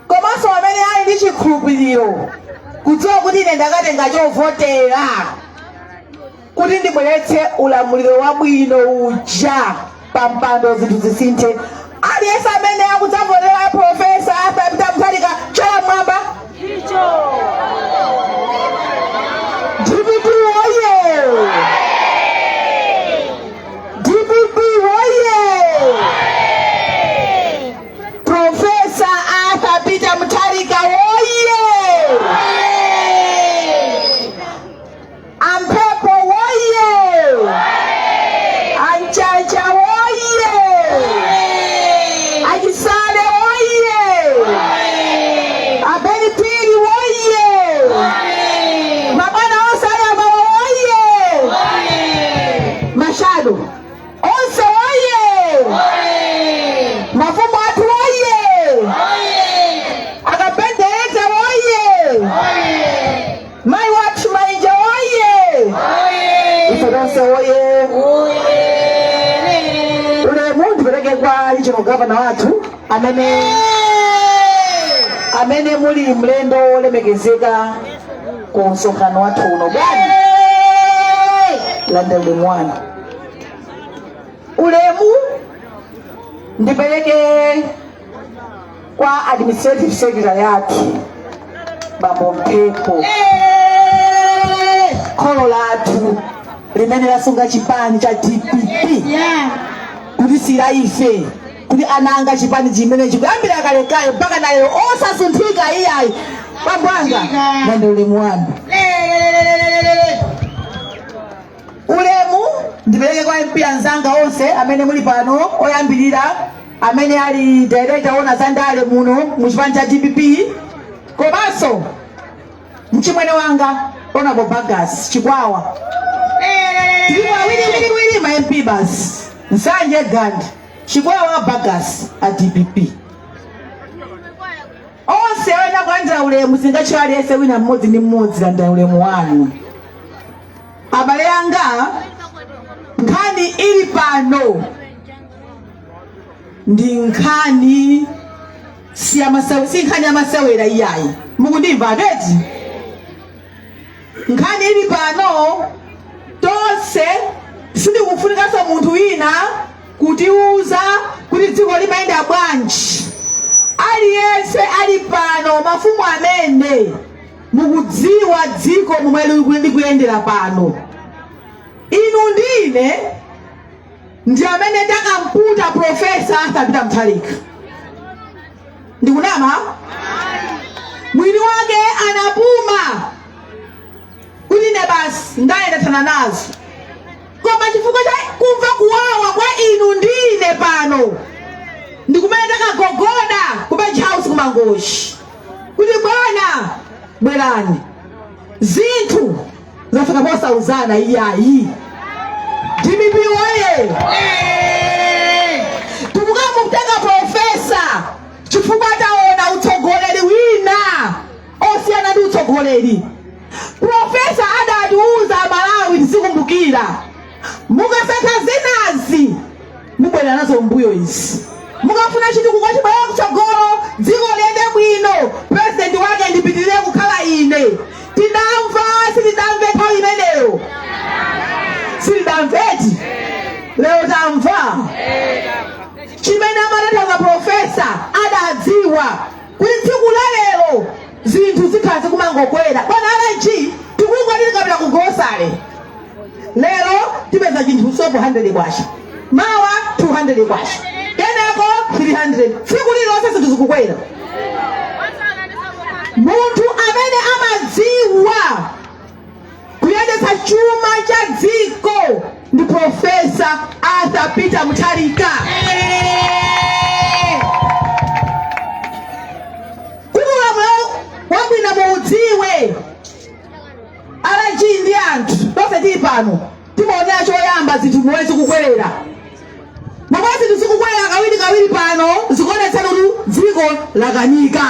komanso amene ali ndi chikhulupiriro kudziwa kuti ine ndakatenga chovotera kuti ndibweretse ulamuliro wabwino uja pa mpando, zinthu zisinthe, aliyense amene akudzavotera Profesa Arthur Peter Mutharika, chala mwamba. DPP woye! DPP woye! Profesa Arthur Peter Mutharika woye! Amphepo woye! Anchacha woye! Achisale woye! Abenipiri woye! Mabwana onse ali abawa woye! Ma shadow onse woye! Mafumu athu woye! Akapendeleta woye! Mai wathu Mainja woye! Ife tonse woye! Ulemu ndipereke kwa regional governor wathu amene muli mlendo wolemekezeka ku msonkhano wathu uno. Bwana, landa ulemu wanu, ulemu. Ndipereke kwa administrative secretary yathu, Bambo Mphepo, kholo lathu limene lasunga chipani cha DPP kutisiyira ife kuti ananga chipani chimene chikuyambira kalekale mpaka na lero osasunthika iyayi. Bambo anga, mwende ulemu wanu. Ulemu ndipereke kwa MP anzanga onse amene muli pano, oyambirira amene ali director ona za ndale muno mu chipani cha DPP, komanso mchimwene wanga Honorable Bagas Chikwawa. Tilipo awiri wiri wiri ma MP basi, Nsanje Gandi, Chikwawa, Bagas a DPP. Onse oyenda kulandira ulemu, singatchule aliyense, wina mmodzi ndi mmodzi, landira ulemu wanu. Abale anga, nkhani ili pano ndi nkhani si nkhani yamasewera iyayi. Mukundimva eti? Nkhani ili pano, tonse sindikufunikanso munthu wina kutiuza kuti dziko limayenda bwanji. Aliyense ali pano, mafumu amene mukudziwa dziko momwe likuyendera pano, inu ndine ndi amene takamputa Professor Arthur Peter Mutharika. Ndikunama? Mwini wake anapuma kuti ine basi ndayendetsana nazo, koma chifukwa cha kumva kuwawa kwa inu ndine pano ndikumene takagogoda ku Page House kuMangochi kuti bwana, bwerani, zinthu zafika posauzana iyayi. DPP woye! Tikukamutenga professor chifukwa taona utsogoleri wina osiyana ndi utsogoleri. Professor adatiuza, Malawi tizikumbukira, mukasankha zinazi mubwera nazo mbuyo izi, mukafuna chitukuko chibwere kutsogolo, dziko liyende bwino, president wake ndipitirire kukhala ine. Tidamva? Sitidamve nthawi imeneyo? Sitidamveti? Lero tamva chimene amatanthauza professor. Adadziwa kuti tsiku la lero zinthu zikhala zikumangokwera. Bwana RG, tikungoti tikapita ku grocery lero tipeza chinthu sopo 100 kwacha, mawa 200 kwacha, kenako 300. Tsiku lililonse zinthu zikukwera. Munthu amene amadziwa kuyendetsa chuma cha dziko ndi Professor Arthur Peter Mutharika. Kuti ulamuliro wabwino muudziwe, RG ndi anthu tonse tili pano, timaonera choyamba zinthu momwe zikukwerera. Momwe zinthu zikukwerera kawiri kawiri pano zikuonetsa kuti dziko lakanika.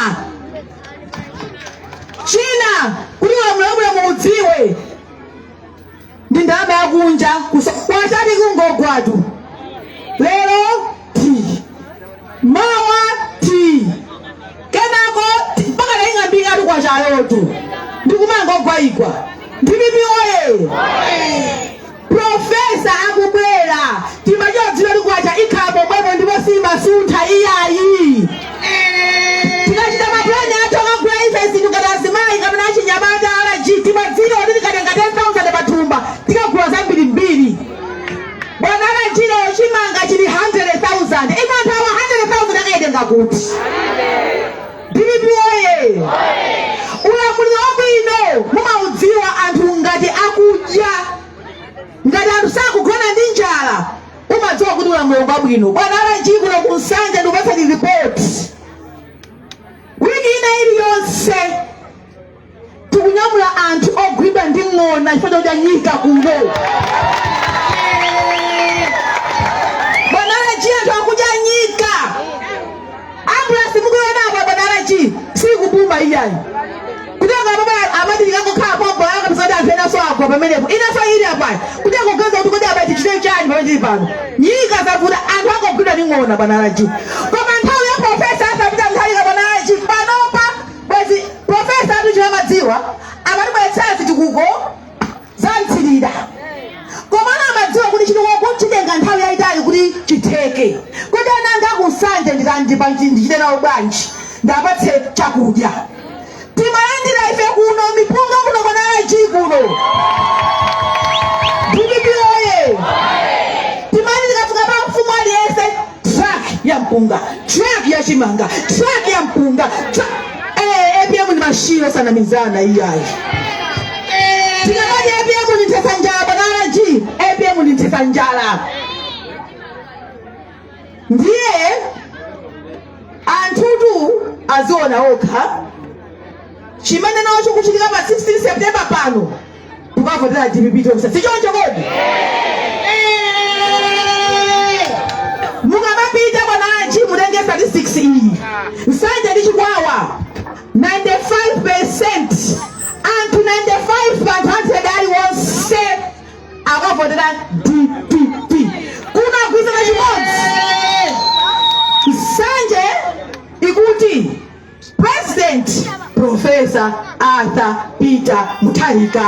China kuti ulamuliro wabwino muudziwe ndi ndalama yakunja kwachati kungogwatu, lero ti mawa ti kenako mpaka naing'ambikatu kwachayotu ndikumangogwa igwa. DPP oye! Professor akubwera, timachodziwa kuti kwacha ikhala pomwepo ndipo simasuntha iyayi. Tikachita mapulani athu akagula ife zinthu ngati azimayi kapena achinyamata, RG, timadziwa kuti tikatenga 10,000 pathumba tikagula zambirimbiri. Bwana RG, lero chimanga chili 100,000. Ino anthu awa 100,000 akayitenga kuti? DPP oye! Ulamuliro wabwino mumaudziwa anthu ngati akudya, ngati anthu sakugona ndi njala, umadziwa kuti ulamuliro wabwino. Bwana RG, kuno kuNsanje ndikupatsani ripoti, wiki ina iliyonse tikunyamula anthu ogwidwa ndi ng'ona chifukwa chakudya nyika kuno. Bwana RG, anthu akudya nyika. Ambulance mukuona apa, bwana RG, sikupuma iyayi. Kutenga papa amati likangokhala pompo akapeza kuti anthu enaso agwa pamenepo, inaso ili apayi kuti akuganiza kuti kodi apa tichite chani pamene tili pano, nyika zavuta, anthu angogwidwa ndi ng'ona, bwana RG. Koma nthawi ya Professor Arthur Peter Mutharika, bwana RG, panopa bwezi professor athu chamadziwa amatibweretsera zitukuko za mthirira, komano amadziwa kuti chitukuko chitenga Chinatenga nthawi yayitali kuti chitheke. Kodi ananga akuNsanje ndichite nawo bwanji? Ndapatse chakudya. Timalandira ife kuno mipunga kuno kwa LG kuno. DPP oye! Timati tikafika pa mfumu aliyense, truck ya mpunga, truck ya chimanga, truck ya mpunga. APM ni mashiro, osanamizana iyayi. Tikamati APM ni nthetsa njala pa LG, APM ni nthetsa njala. Ndiye anthutu aziona okha chimene nawo chikuchitika pa 16 September pano. Tukavotera DPP tonse, sichoncho kodi? Mukamapita bwanaji, mutenge statistics iyi. Nsanje ndi Chikwawa, 95%, anthu 95 pa anthu 100 aliwonse akavotera DPP. Kunagwizana chimodzi. Nsanje ikuti President Professor Arthur Peter Mutharika.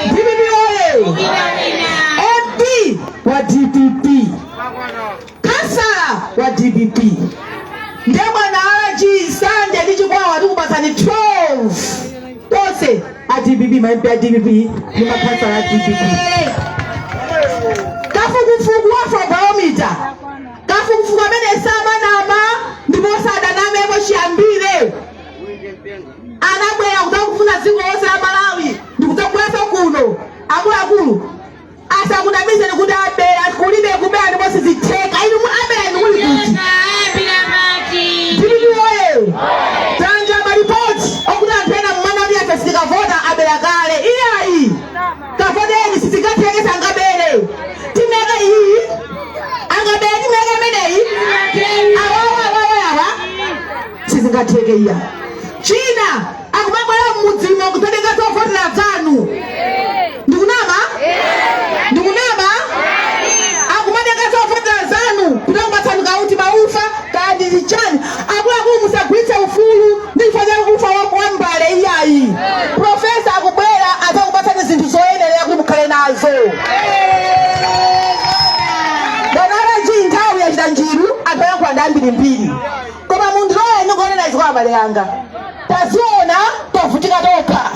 DPP oye! MP wa DPP, kansala wa DPP. Ndiye bwana LG, Nsanje ndi Chikwawa tikupatsani 12 tonse a DPP, ma MP a DPP ndi makhansala a DPP. Kafukufuku wa Afrobarometer, kafukufuku amene samanama ndipo sadanamepo chiyambire anabwera kudzakufuna dziko lonse la Malawi ndikudzabweranso kuno. Akuluakulu, asakunamizeni kuti abera. Kulibe kubera ndipo sizitheka. Inu abera inu muli kuti? DPP oye! Tanja malipoti okuti anthu ena mmana kuti afe sitikavota, abera kale. Iyayi, kavoteni, sizikatheke, sangabere. Timeke iyi angabere, timeke imeneyi, awawa awawa awa, sizingatheke iya. China, akumabwera mmudzimo kudzatenga zovotera zanu. Ndikunama? Ndikunama? Akumatenga zovotera zanu kuti akupatsani kauti maufa kandi chani. Akuluakulu, musagulitse ufulu ndi chifukwa cha ufa wa mbale, iyayi. Professor akubwera, adzakupatsani zinthu zoyenerera kuti mukhale nazo. Bwana LG, nthawi yachita njiru, anthu ayankhula ndi ambirimbiri, koma munthu loye ndikuonera izi kwa abale anga, taziona, tovutika tokha.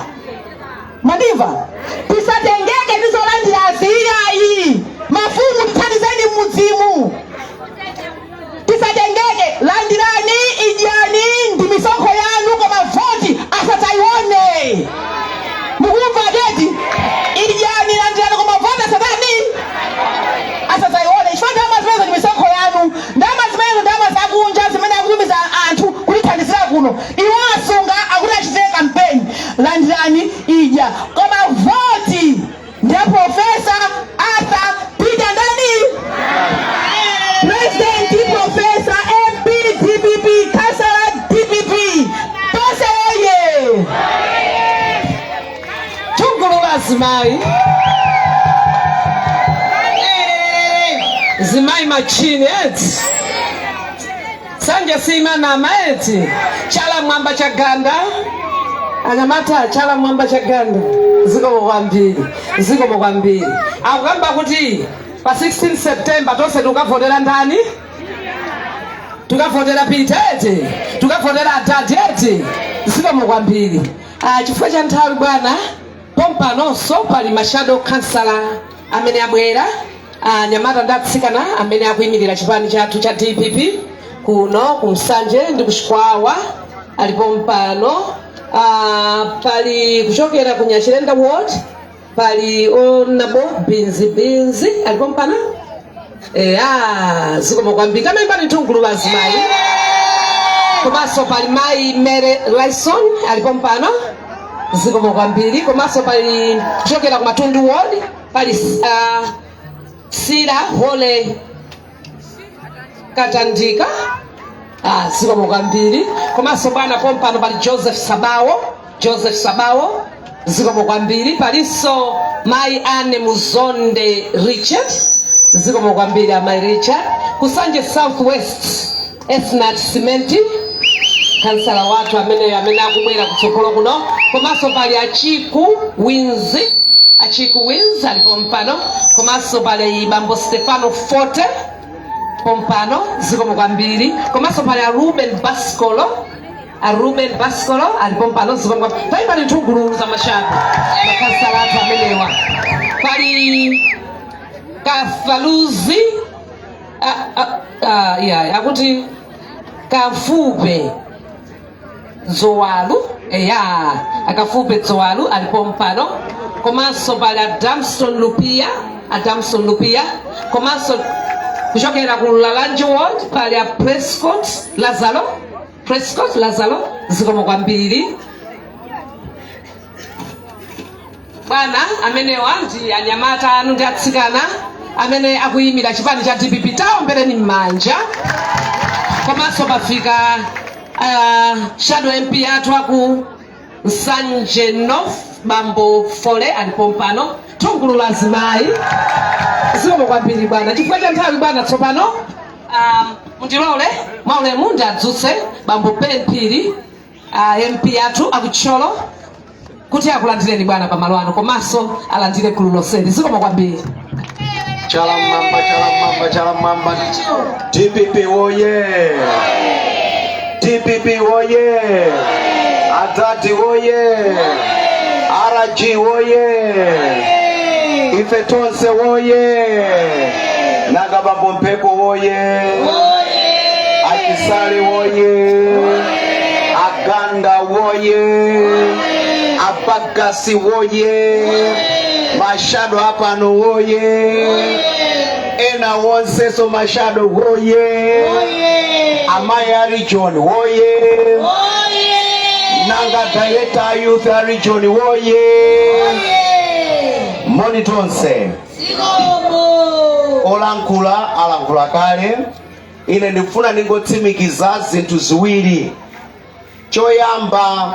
Mwandimva? Tisatengeke ndi zolandirazi, iyayi. Mafumu, tithandizeni mmudzimu, tisatengeke. Landirani, idyani, ndi misonkho yanu, koma voti asadzaione. Mukumva teti? Idyani, landirani, koma voti asatani, asadzaione, chifukwa ndalama zimenezo ndi misonkho yanu. Ndalama zimenezo, ndalama zakunja zimene akutumiza anthu kutithandizira kuno, iwo asunga akuti achitire kampeni. Landirani, idya, koma voti ndiye Professor Arthur Peter ndani? President Professor, MP DPP, kansala DPP, tonse oye! Chugulu la zimayi, zimayi machini eti. Nsanje simanama eti. Chala mwamba cha ganda, anyamata, chala mwamba cha ganda. Zikomo kwambiri, zikomo kwambiri. Akukamba kuti pa 16 September tonse tikavotera ndani? Tukavotera Peter eti, tukavotera adadi eti. Zikomo kwambiri. Ah, chifukwa cha nthawi, bwana, pompanonso pali ma shadow councillor amene abwera, anyamata ndi atsikana amene akuyimirira chipani chathu cha DPP kuno kuMsanje ndi kuChikwawa, alipo mpano. Pali kuchokera ku Nyachilenda ward, pali Honourable Binzi Binzi, alipo mpano. Eya, zikomo kwambiri. Tamayimbani mthungulu la azimayi. Komanso pali mayi Mary Lyson, alipo mpano, zikomo kwambiri. Komanso pali kuchokera ku Matundu ward, pali Sira Hole Katandika. Ah, zikomo kwambiri. Komanso bwana, pompano pali Joseph Sabawo, Joseph Sabawo, zikomo kwambiri. Palinso mayi Ane Muzonde Richard, zikomo kwambiri amayi Richard. KuSanje South West, Esnat Simenti, kansala wathu amene akubwera kutsogolo kuno. Komanso pali Achiku Winzi. Achiku Wins ali pompano, komanso pali bambo Stefano Forte pompano, zikomo kwambiri. Komanso pali a Ruben Bascolo, a Ruben Bascolo ali pompano, zikomo kwambiri. Pali pali nthungululu za ma shadow, makhansala athu amenewa. Pali Kafaluzi, yeah, akuti Kafupe Dzowalu, eya, Akafupe Dzowalu ali pompano. Komanso pali Adamson Lupia, Adamson Lupia. Komanso kuchokera ku Lalanje Ward pali a Prescott Lazaro, Prescott Lazaro, zikomo kwambiri bwana. Amenewa ndi anyamata anu ndi atsikana amene akuyimira chipani cha DPP, taombereni m'manja. Komanso pafika shadow MP athu aku Nsanje North, bambo Fole ali pompano, thungulu la azimayi, zikomo kwambiri bwana. Chifukwa cha nthawi bwana, tsopano mundilole mwaulemu ndiadzutse bambo Ben Phiri, MP athu aku Thyolo, kuti akulandireni bwana pamalo ano, komanso alandire gulu lonseli. Zikomo kwambiri. Chala mmamba, chala mmamba, chala mmamba! DPP woye! DPP woye! Adadi woye! RG woye! Ife tonse woye! Nanga bambo Mphepo woye! Achisale woye! Aganda woye! Abagasi woye! Ma shadow apano woye! Ena wonseso ma shadow woye! Amayi a region woye! Nanga director youth a region woye! Moni tonse. Olankhula alankhula kale. Ine ndikufuna ndingotsimikiza zinthu ziwiri. Choyamba,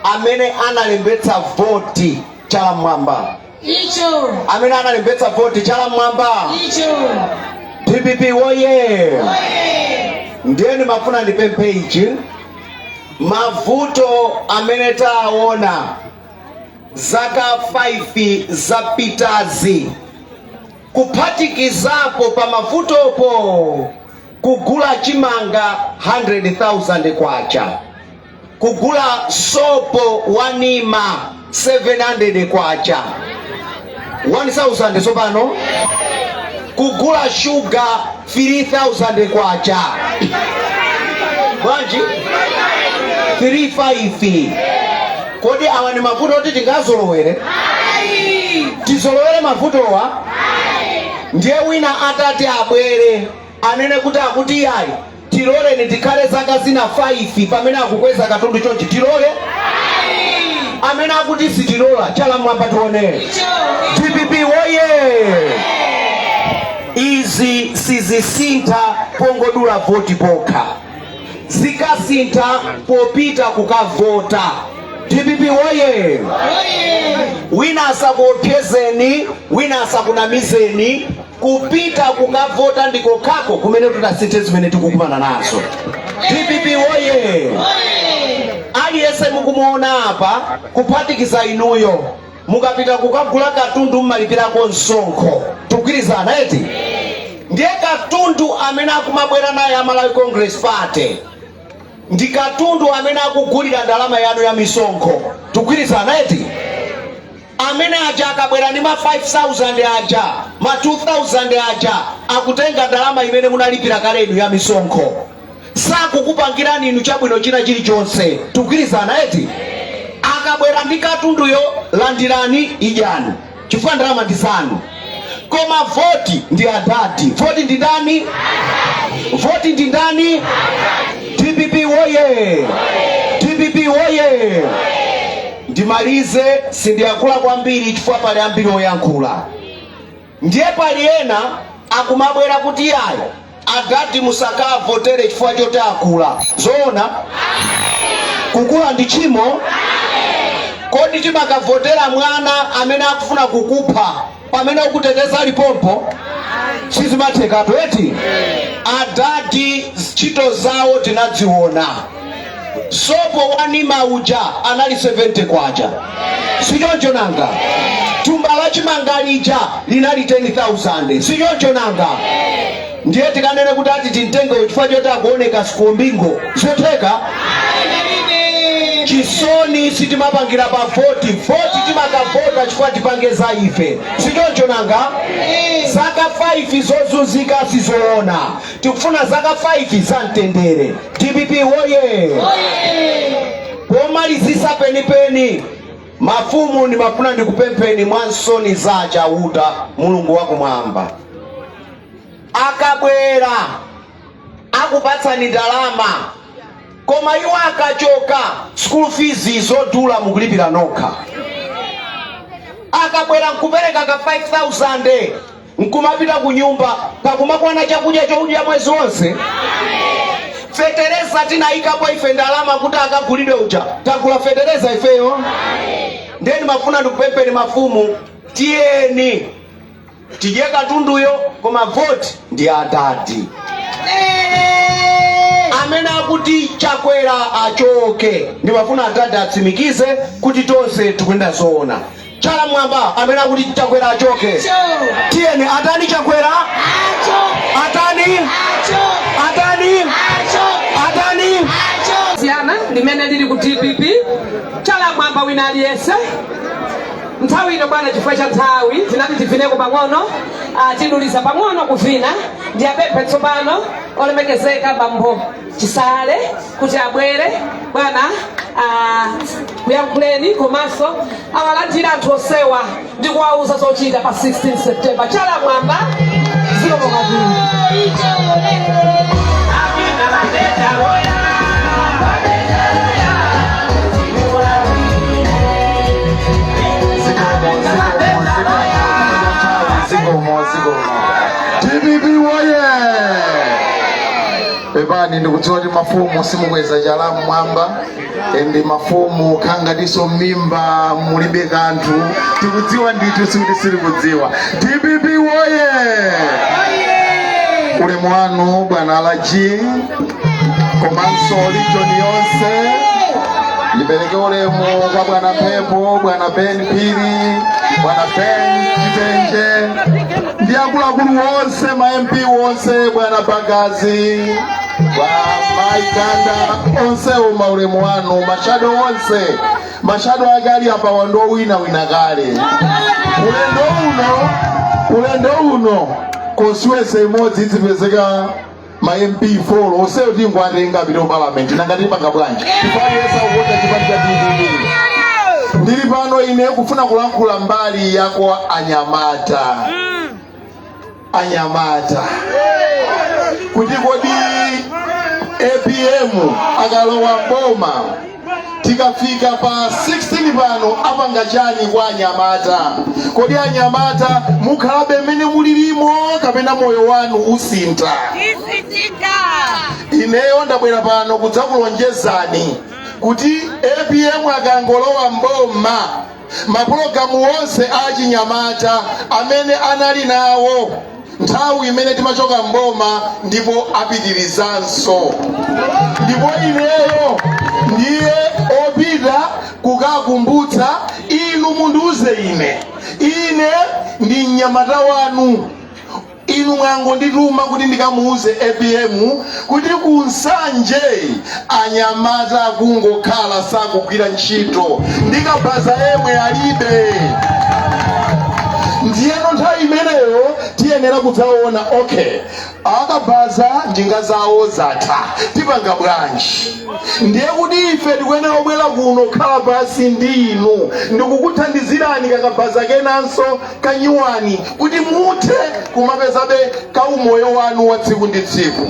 amene analembetsa voti, chala mmwamba. Icho. Amene analembetsa voti, chala mmwamba. Icho. DPP woye! Ndiye ndimafuna ndipemphe ichi: mavuto amene taona zaka 5 zapitazi, kuphatikizapo pa mavutopo kugula chimanga 100,000 kwacha, kugula sopo wa Nima 700 kwacha, 1000 sopano, kugula shuga 3000 kwacha, bwanji 35? Kodi awa ni mavuto oti tingazolowere? Tizolowere mavutowa? Ndiye wina atati abwere anene kuti akuti yayi, tiloleni tikhale zaka zina 5 pamene akukweza katundu chonchi, tilole? Amene akuti sitilola, chala mwamba tionere. DPP woye! Izi sizisintha pongodula voti pokha, zikasintha popita kukavota. DPP woye! Wina asakuopsezeni, wina asakunamizeni. Kupita kukavota ndikokhako kumene tutasinthe zimene tikukumana nazo. DPP woye! Aliyense mukumuona apa, kuphatikiza inuyo, mukapita kukagula katundu mmalipirako msonkho, tikugwirizana eti? Ndiye katundu amene akumabwera naye a Malawi Congress Party ndi katundu amene akugulira ndalama yanu ya misonkho, tikugwirizana eti? Amene aja akabwera ndi ma 5000 aja, ma 2000 aja, akutenga ndalama imene munalipira kale inu ya misonkho, sakukupangirani inu chabwino china chilichonse, tikugwirizana eti? Akabwera ndi katunduyo, landirani, idyani, chifukwa ndalama ndi zanu. Koma voti ndi adadi. Voti ndi ndani? Voti ndi ndani? DPP woye! DPP woye! Ndimalize, sindiyankhula kwambiri chifukwa pali ambiri oyankhula. Ndiye pali ena akumabwera kuti yayi, adadi musakavotere chifukwa choti akula. Zoona? Kukula ndi tchimo? Kodi timakavotera mwana amene akufuna kukupha pamene ukuteteza alipompo? Sizimathekatu eti? Adadi ntchito zawo tinadziona. Sopo wa Nima uja anali 70 kwacha, sichoncho nanga? Thumba la chimanga lija linali 10,000, sichoncho nanga? Ndiye tikanene kuti ati timtenge chifukwa choti akuoneka sikumbingo, zotheka? Chisoni sitimapangira pa voti. Voti timakavota chifukwa tipange za ife, sichoncho nanga? Zaka 5 zozunzika sizoona. Tikufuna zaka 5 za mtendere. DPP woye! Pomalizisa penipeni, mafumu, ndimafuna ndikupempheni mwansoni za Chauta Mulungu wakumwamba. Akabwera akupatsani ndalama, koma iwo akachoka, school fees zodula mukulipira nokha. Akabwera nkupereka ka 5000, nkumapita ku nyumba, kakumakwana chakudya chokudya mwezi wonse? Fetereza tinayikapo ife ndalama kuti akagulidwe uja, tagula fetereza ifeyo? Ndiye ndimafuna ndikupempheni mafumu, tiyeni tidye katunduyo, koma voti ndi adadi amene akuti Chakwera achoke. Ndimafuna adadi atsimikize kuti tonse tikuyenda zoona. Chala mwamba amene akuti Chakwera achoke. Tiyeni, atani Chakwera? Atani? Atani? Atani? Siyana limene lili ku DPP, chala mwamba wina aliyense. Nthawi ino bwana, chifukwa cha nthawi, tinati tivineko pang'ono, tiduliza pang'ono kuvina. Ndiyapemphe tsopano olemekezeka bambo Chisale kuti abwere bwana, kuyankhuleni komanso awalandire anthu onsewa ndi kuwauza zochita pa 16 September. Chala mwamba. Zikomo kwambiri. Zikomo, zikomo. DPP woye! Pepani, ndikudziwa kuti mafumu simukweza chala mmwamba, ndi mafumu khangatinso m'mimba mulibe kanthu. Tikudziwa ndithu, sikuti sitikudziwa. DPP woye! Ulemu wanu bwana Alaji komanso region yonse. Ndipereke ulemu kwa bwana Mphepo, bwana Ben Phiri, bwana Ben Chitenje ndi akuluakulu wonse, ma MP wonse, bwana Bagazi, maikanda onsewo, maulemu wanu. Ma shadow onse, ma shadow ake ali apa wando owinawina kale. Ulendo uno, ulendo uno, constituency imodzi idzipezeka ma MP 4 onsewo, tingwatenga apite ku parliament. Nanga tipanga bwanji? Tifaliyesa kukonda chipani cha DPP. Ndili pano ine kufuna kulankhula mbali yako anyamata, anyamata, kuti kodi APM akalowa mboma, tikafika pa 16 pano, apanga chani kwa anyamata? Kodi anyamata mukhalabe mmene mulilimo kapena moyo wanu usintha? Ineyo ndabwera pano kudzakulonjezani kuti APM akangolowa mboma, mapulogalamu onse achinyamata amene anali nawo nthawi imene timachoka mboma, ndipo apitirizanso. Ndipo ineyo ndiye opita kukakumbutsa inu. Mundiuze ine, ine ndi mnyamata wanu. Inu mwangondituma kuti ndikamuuze APM kuti kuNsanje anyamata akungokhala, sakugwira ntchito, ndikabaza yemwe alibe. Ndiyeno nthawi imeneyo tiyenera kudzaona, okay, akabaza njinga zawo zatha, tipanga bwanji? Ndiye kuti ife tikuyenera kubwera kuno, khala pasi ndi inu, ndikukuthandizirani kakabaza kenanso kanyuwani kuti muthe kumapezabe kaumoyo wanu wa tsiku ndi tsiku.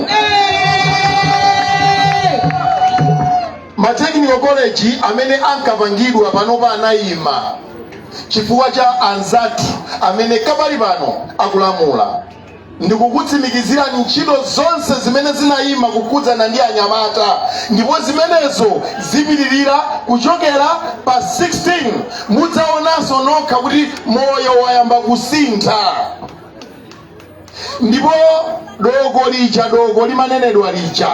Ma technical college amene ankapangidwa panopa anayima chifukwa cha anzathu amene kabali pano akulamula. Ndikukutsimikizirani, ntchito zonse zimene zinayima kukhudzana ndi anyamata, ndipo zimenezo zipitirira kuchokera pa 16. Mudzaonanso nokha kuti moyo wayamba kusintha. Ndipo doko lija, doko limanenedwa lija,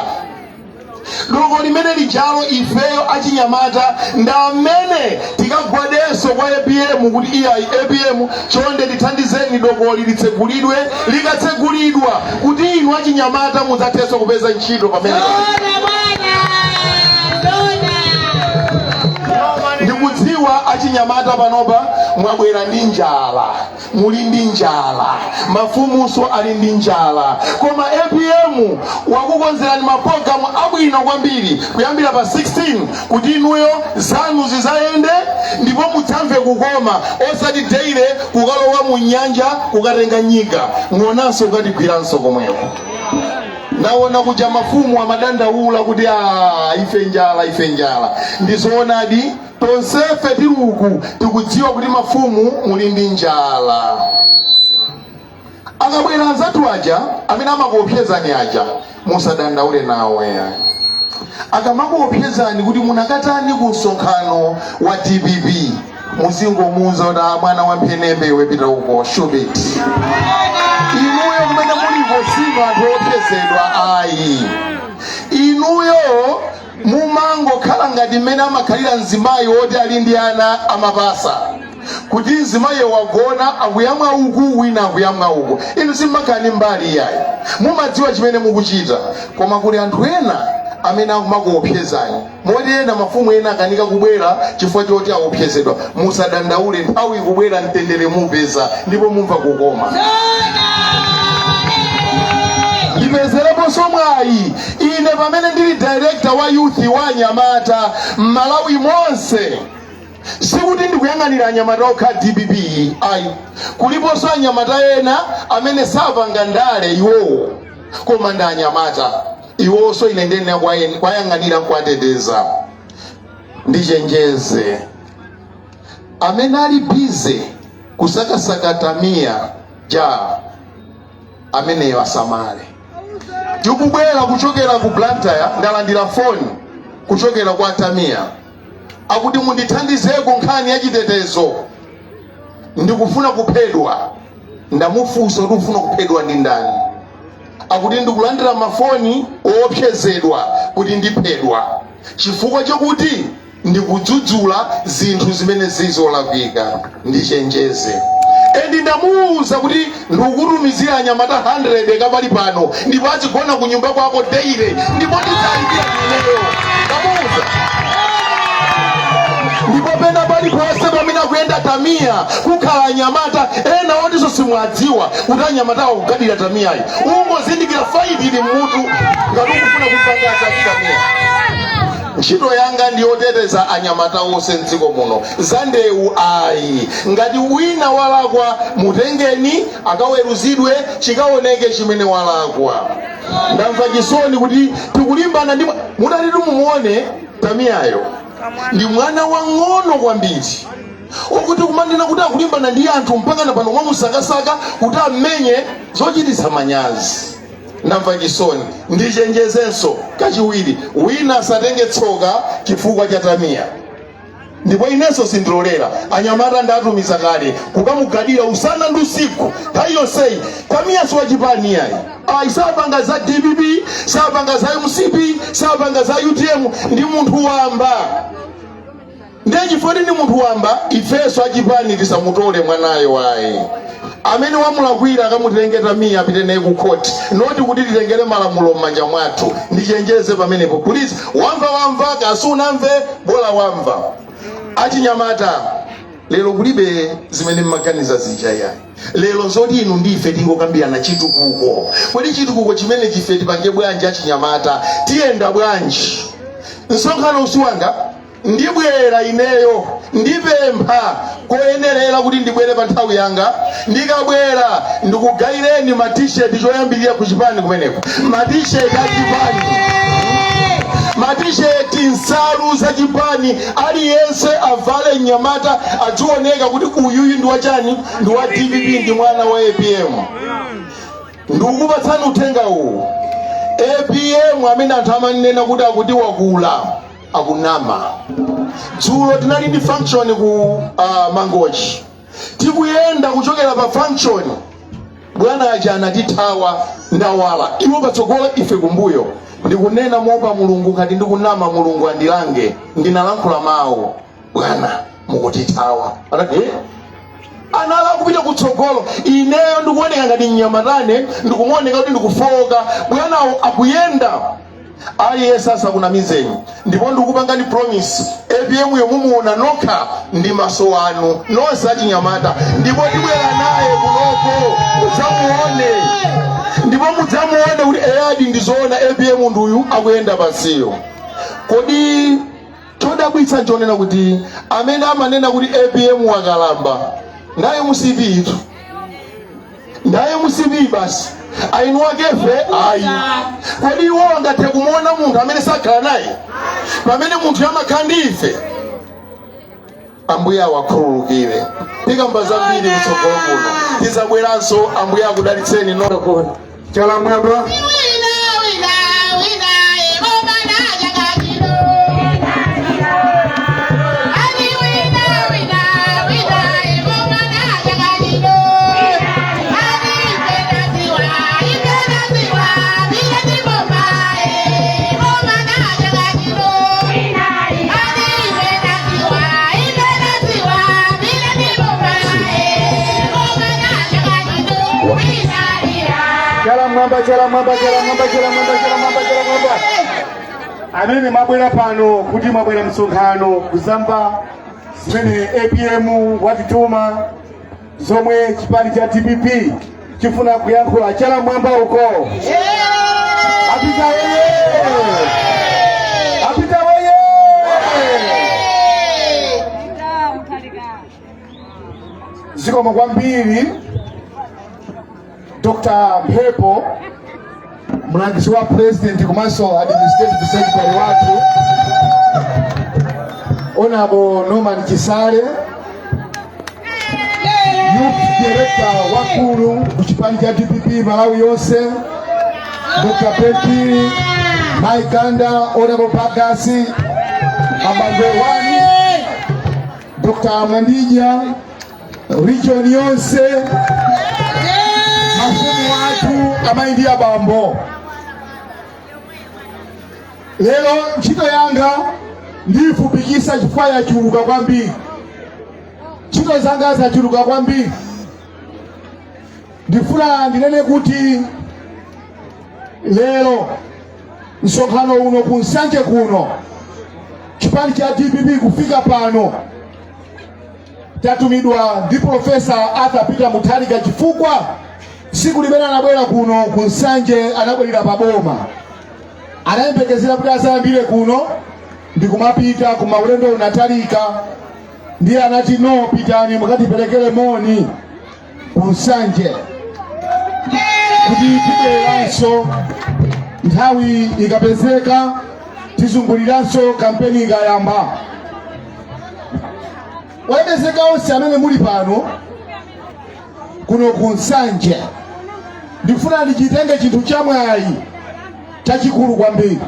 Doko limene lijalo ifeyo achinyamata ndamene tikagwadenso kwa APM kuti iyayi, APM, chonde tithandizeni dokoli litsegulidwe. Likatsegulidwa kuti inu achinyamata mudzathenso kupeza ntchito pamene. Ndikudziwa achinyamata panopa mwabwera ndi njala, muli ndi njala, mafumunso ali ndi njala, koma APM wakukonzerani mapulogalamu abwino kwambiri kuyambira pa 16 kuti inuyo zanu zizayende ndipo mudzamve kukoma, osati daily kukalowa mu nyanja kukatenga nyika, ng'onanso kukatigwiranso komweko. Ndaona kuja mafumu amadandaula kuti a ife njala, ife njala. Ndizoonadi, tonsefe tili uku tikudziwa kuti mafumu muli ndi njala. Akabwera anzathu aja amene amakuopsezani aja, musadandaule nawo yayi. Akamakuopsezani kuti munakatani ku msonkhano wa DPP, muzingomuuza kuti, "Ah, mwana wa mphenembe iwe, pita uko, shubit." Inuyo kumene muliko sinu anthu oopsezedwa ayi. Inuyo mumangokhala ngati mmene amakhalira mzimayi woti ali ndi ana amapasa, kuti mzimayi wagona, akuyamwa uku, wina akuyamwa uku. Inu simmakhala ndi mbali iyayi, mumadziwa chimene mukuchita. Koma kuli anthu ena amene akumakuopsezani, moti ena mafumu ena akanika kubwera chifukwa choti aopsezedwa. Musadandaule, nthawi ikubwera, mtendere mupeza ndipo mumva kukoma. Ndipezereponso mwayi ine pamene ndili director wa youth wa anyamata m'Malawi monse. Sikuti ndikuyang'anira anyamata okha DPP ayi, kuliponso anyamata ena amene sapanga ndale iwowo koma ndi anyamata iwonso. Ine ndene kwayang'anira nkwateteza. Ndichenjeze amene ali busy kusakasaka Tamia Ja, ameneyo asamale. Tikubwera kuchokera ku Blantyre, ndalandira foni kuchokera kwa Tamia, akuti mundithandizeko nkhani ya chitetezo, ndikufuna kuphedwa. Ndamufunsa kuti ufuna kuphedwa ndi ndani? Akuti ndikulandira mafoni oopsezedwa kuti ndiphedwa chifukwa chokuti ndikudzudzula zinthu zimene zizolakwika. Ndichenjeze, and ndamuwuza kuti ndikukutumizira anyamata 100 kapali pano, ndipo azigona ku nyumba kwako daily, ndipo ndidzalipira ineyo. Ndamuwuza. Ndipo pena paliponse pamene akuyenda Tamiya kukhala anyamata ena otinso simwadziwa kuti anyamata akugadira Tamiyayi. Ungozindikira fight ili mmutu ngati ukufuna kumpanga attack Tamiya. Ntchito yanga ndi yoteteza anyamata onse mdziko muno. Za ndewu ayi. Ngati wina walakwa, mutengeni akaweruzidwe, chikaoneke chimene walakwa. Ndamva chisoni kuti tikulimbana ndi mutatitu. Mumuone Tamiyayo, ndi mwana wang'ono kwambiri, okuti kumanena kuti akulimbana ndi anthu mpaka na pano mwamusakasaka kuti ammenye, zochititsa manyazi. Ndamva chisoni. Ndichenjezenso kachiwiri, wina asatenge tsoka chifukwa cha Tamiya, ndipo inenso sindilolera. Anyamata ndatumiza kale kukamugadira usana ndi usiku nthawi yonseyi. Tamiya si wachipani yayi ayi, sapanga za DPP, sapanga za MCP, sapanga za UTM, ndi munthu wamba. Ndiye chifukwa ndi munthu wamba, ifenso achipani tisamutole mwanayo ayi. Amene wamulakwira akamutenge Tamiya, apite naye ku court, not kuti titengere malamulo m'manja mwathu. Ndichenjeze pamenepo, please. Wamva wamva, kasunamve bola wamva. Achinyamata, lero kulibe zimene mmaganiza zija yayi. Lero zoti inu ndife tingokambirana chitukuko. Kodi chitukuko chimene chife tipange bwanji? Achinyamata tiyenda bwanji? Msonkhano usi wanga, ndibwera ineyo, ndipempha koyenerera kuti ndibwere pa nthawi yanga. Ndikabwera ndikugayireni ma T-shirt choyambirira ku chipani kumeneko, ma T-shirt a chipani, ma T-shirt, nsalu za chipani, aliyense avale, mnyamata adzioneka kuti uyuyu ndi wachani, ndi wa DPP, ndi mwana wa APM. Ndikukupatsani uthenga uwu: APM amene anthu amanena kuti akuti wakula, akunama. Dzulo tinali ndi function ku Mangochi. Tikuyenda kuchokera pa function, bwana aja anatithawa ndawala, iwo patsogolo, ife kumbuyo. Ndipo Ndikunena moopa Mulungu, ngati ndikunama Mulungu andilange. Ndinalankhula mawu, "Bwana, mukutithawa." Anati, "Eh?" Anala kupita kutsogolo, ineyo ndikuoneka ngati mnyamatane, ndikumuoneka kuti ndikufoka, bwanawo akuyenda. Aliyense asakunamizeni, ndipo ndikupangani promise, APM yo mumuona nokha ndi maso anu nonse achinyamata, ndipo tibwera naye kunoko mudzamuone, ndipo mudzamuone kuti eyadi, ndizoona, APM nduyu akuyenda pansiyo. Kodi chodabwitsa nchonena kuti amene amanena kuti APM wakalamba ndaye MCP itu, ndaye MCP basi, ainu akefe ayi. Kodi iwo angathe kumuona munthu amene sakhala naye, pamene munthu amakhala ndi ife? Ambuye awakhululukire. Tikamba zambiri kutsogolo kuno, tizabweranso. Ambuye akudalitseni no. Chala mwamba. Wina, wina, wina, ebomana jagajiro. Ali wina, wina, wina, ebomana jagajiro. Ali ipenasiwa, ipenasiwa, bileti boma, ebomana jagajiro. Ali ipenasiwa, ipenasiwa, bileti boma, ebomana jagajiro. Wina, wina. Chala mwamba, chala mwamba, chala mwamba, chala mwamba, chala mwamba, chala mwamba. Amene mwabwera pano kuti mwabwera msonkhano kuzamva zimene APM watituma, zomwe chipani cha DPP chifuna kuyankhula, chala mwamba uko. Apita weye, apita weye! Zikomo kwambiri, Dr. Mphepo, mlangizi wa president komanso administrative secretary wathu, Honorable Norman Chisale, youth director wakulu ku chipani cha DPP Malawi yonse, Dr. Pepi Mike Ganda, Honorable Bagasi Abangwe wani, Dr. Mwandija, region yonse, mafumu athu, amayi ndi abambo, lero ntchito yanga ndiyifupikisa chifukwa yachuluka kwambiri. Ntchito zanga zachuluka kwambiri. Ndifuna ndinene kuti lero msonkhano uno ku Nsanje kuno, chipani cha DPP kufika pano tatumidwa ndi Profesa Arthur Peter Mutharika, chifukwa tsiku limene anabwera kuno ku Nsanje anabwerera pa boma, anayembekezera kuti azayambire kuno ndikumapita kuma ulendo unatalika, ndiye anati, "No, pitani mukatiperekere moni ku Nsanje kuti tibwereranso nthawi ikapezeka, tizunguliranso kampeni ikayamba." Olemekezeka onse amene muli pano kuno ku Nsanje, ndifuna ndichitenge chinthu chamwayi chachikulu kwambiri,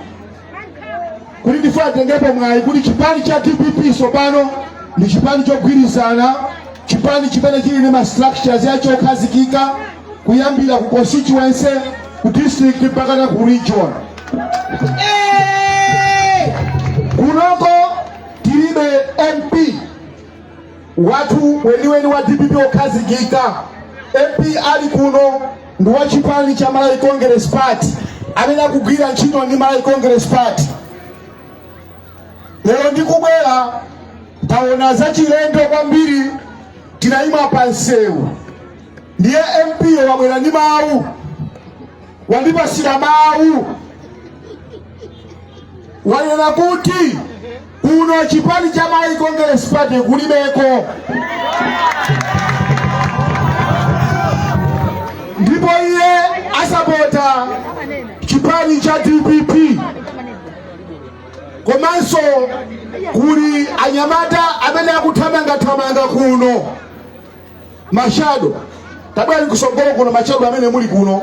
kuti ndifuna nditengepo mwayi kuti chipani cha DPP tsopano ndi chipani chogwirizana, chipani chimene chili ndi ma structures yacho okhazikika, kuyambira ku constituency, ku district, mpaka na ku region. Kunoko tilibe MP wathu weniweni wa DPP okhazikika. MP ali kuno ndi wa chipani cha Malawi Congress Party, amene akugwira ntchito ndi Malawi Congress Party. Lero ndikubwera taona zachilendo kwambiri. Tinayima pa msewu, ndiye MP wabwera ndi mawu, wandipasira mawu, wanena kuti kuno chipani cha Malawi Congress Party kulibeko, ndipo iye asapota chipani cha DPP. Komanso kuli anyamata amene akuthamangathamanga kuno, ma shadow, tabwera kusogolo kuno. Ma shadow amene muli kuno,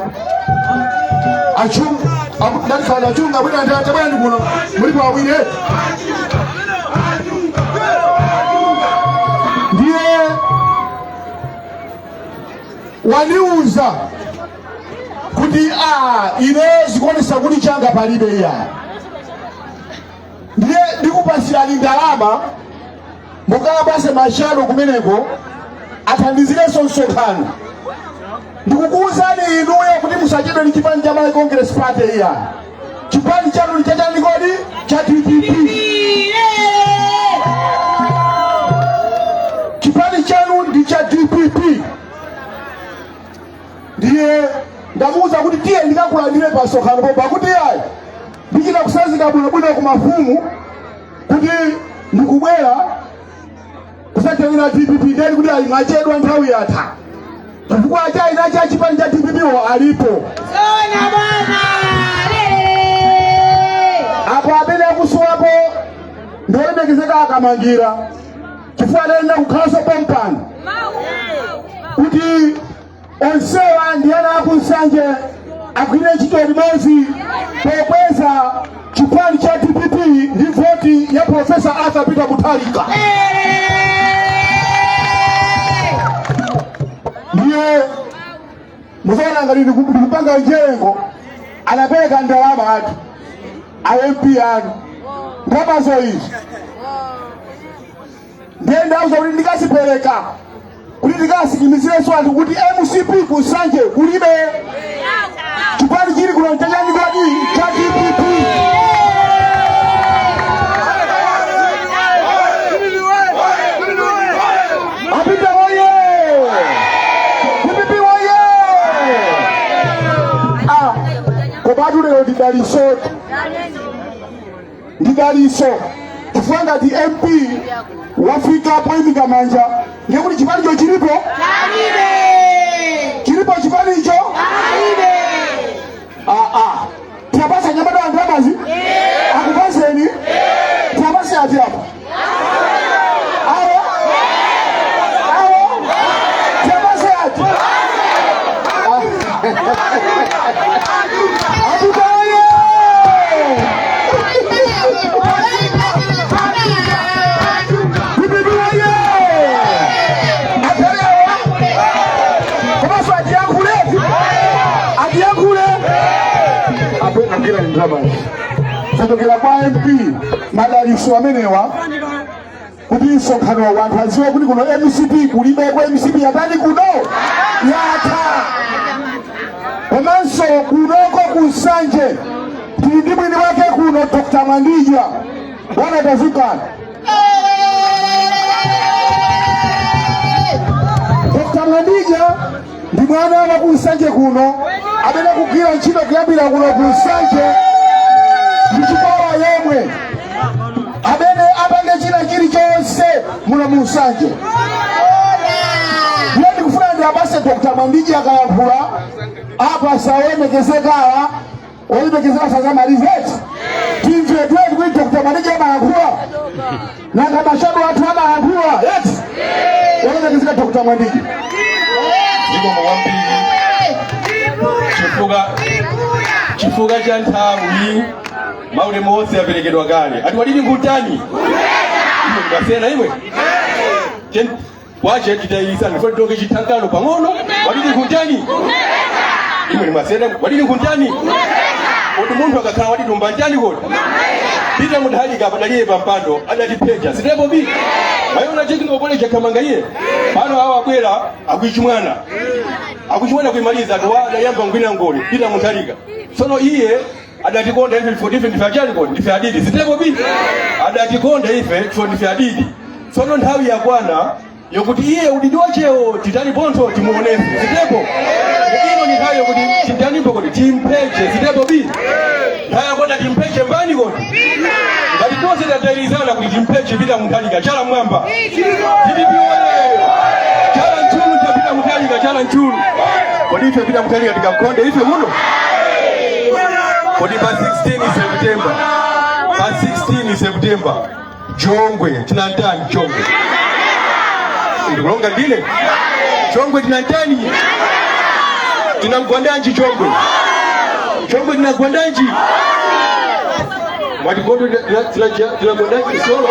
achunga ndalikhala achunga, bwera, tabwera ndi kuno, mulipo awiri, eh? Ndiye waniuza kuti Kuti a ine zikuonesa kuti changa palibe iya, ndiye ndikupasirani ndalama mukapase ma shadow kumeneko athandizirenso msonkhano. Ndikukuwuzani inuyo kuti musachedwe ndi chipani cha Malawi Congress Party iya. Chipani chanu ndi chachani kodi? Cha DPP. Chipani chanu ndi cha DPP. Ndiye ndamuwuza kuti tiye ndikakulandire pa msonkhano pompa, kuti ayi, ndichita kusazika bwinobwino ku mafumu kuti ndikubwera kusajoyina DPP. Ndeni kuti ayi, mwachedwa, nthawi yatha, chifukwa achaina cha chipani cha DPP wo alipo apo. Amene akusowapo ndiolemekezeka akamangira, chifukwa adayenera kukhalanso pompano kuti onsewa ndi ana akunsanje agwire ntchito limodzi pokweza chipani cha DPP ndi voti ya Profesa Arthur Peter Mutharika. Ndiye muzaona ngati ndikupanga njengo. Anapereka ndalama atu a MP anu, ndalamazo izi. Ndiye ndauza kuti ndikazipereka kuti ndikasikimizirenso anthu kuti MCP ku Nsanje kulibe, chipani chili kuno chachani kodi? Cha DPP. Apita woye! DPP woye! Ah, komatu lero ndi daliso, ndi daliso, chifukwa ngati MP wafika poyimika manja, ndiye kuti chipanicho chilipo, chilipo chipanicho. Aa, tiyapasa anyamata ndalamazi, akupaseni, tiyapase ati apo awo awo, tiyapase ati. Apita oye! DPP oye! Aphelewa komanso atiyankhule, atiyankhule apo agwira ndalamazi zachokera kwa MP. Madaliso amenewa kuti msonkhano wanthu adziwe kuti kuno MCP kulibeko. MCP yatani kuno? Yatha. Komanso kunoko kunsanje tili ndi mwini wake kuno, Dr. Mwandija. Bwana, tazukani. Dr. Mwandija ndi mwana wa kunsanje kuno amene akugwira ntchito kuyambira kuno kunsanje ndi Chikwawa yemwe, amene apange china chilichonse muno mu Nsanje. Ndiye ndikufuna ndiapase Dr. Mwandija akayankhula apa, sawolemekezekawa olemekezeka sazamalizeti, timve tweti kuti Dr. Mwandija amayankhula, nanga ma shadow athu amayankhula eti? Olemekezeka Dr. Mwandija. Zikomo kwambiri. Chifukwa cha nthawi, maulemu onse aperekedwa kale. Ati walili nkutani imwe ndikasena imwe kwache titayisana fo tonke chithankano pang'ono. Walili nkutani imwe ndimasena walili nkutani kuti munthu akakhala watitumba njani kodi? Peter Mutharika padaliye pampando adatipheja sitepo bi mayona chekinopoleja chakhamanga iye pano awo abwera akuichimwana akuchimwana kuimaliza ati adayamba ngwina ngoli Peter Mutharika. Tsono iye adatikonda ife chifukwa ife ndife achani kodi? Ndife adidi, sitepo bi adatikonda ife chifukwa ndife adidi. Tsono nthawi yakwana yokuti iye udidi wachewo titani pontho timuonese, sitepo? Ino ni nthawi yokuti titanipo kodi? Timpheche, sitepo bi nthawi yakwana timpheche mbani kodi? Ngati tonse tatayilizana kuti timpheche Peter Mutharika, chala mwamba. DPP oye! Chala mchulu cha Peter Mutharika, chala mchulu. Kodi ife Peter Mutharika tikakonde ife muno kodi? Pa 16 September, pa 16 September, Chongwe tinantani? Chongwe ndikulonga ndine Chongwe tinantani? Tinamgwandanji Chongwe? Chongwe tinagwandanji? Mwatikondo tinagwandanji solo?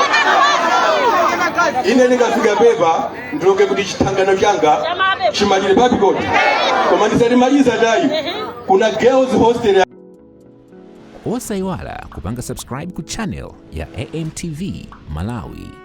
Ine ndingafika pepa ndiloke kuti chithangano changa chimalire papi kodi, koma ndisatimaliza tayi. Kuna girls hostel. Osayiwala kupanga subscribe ku channel ya AMTV Malawi.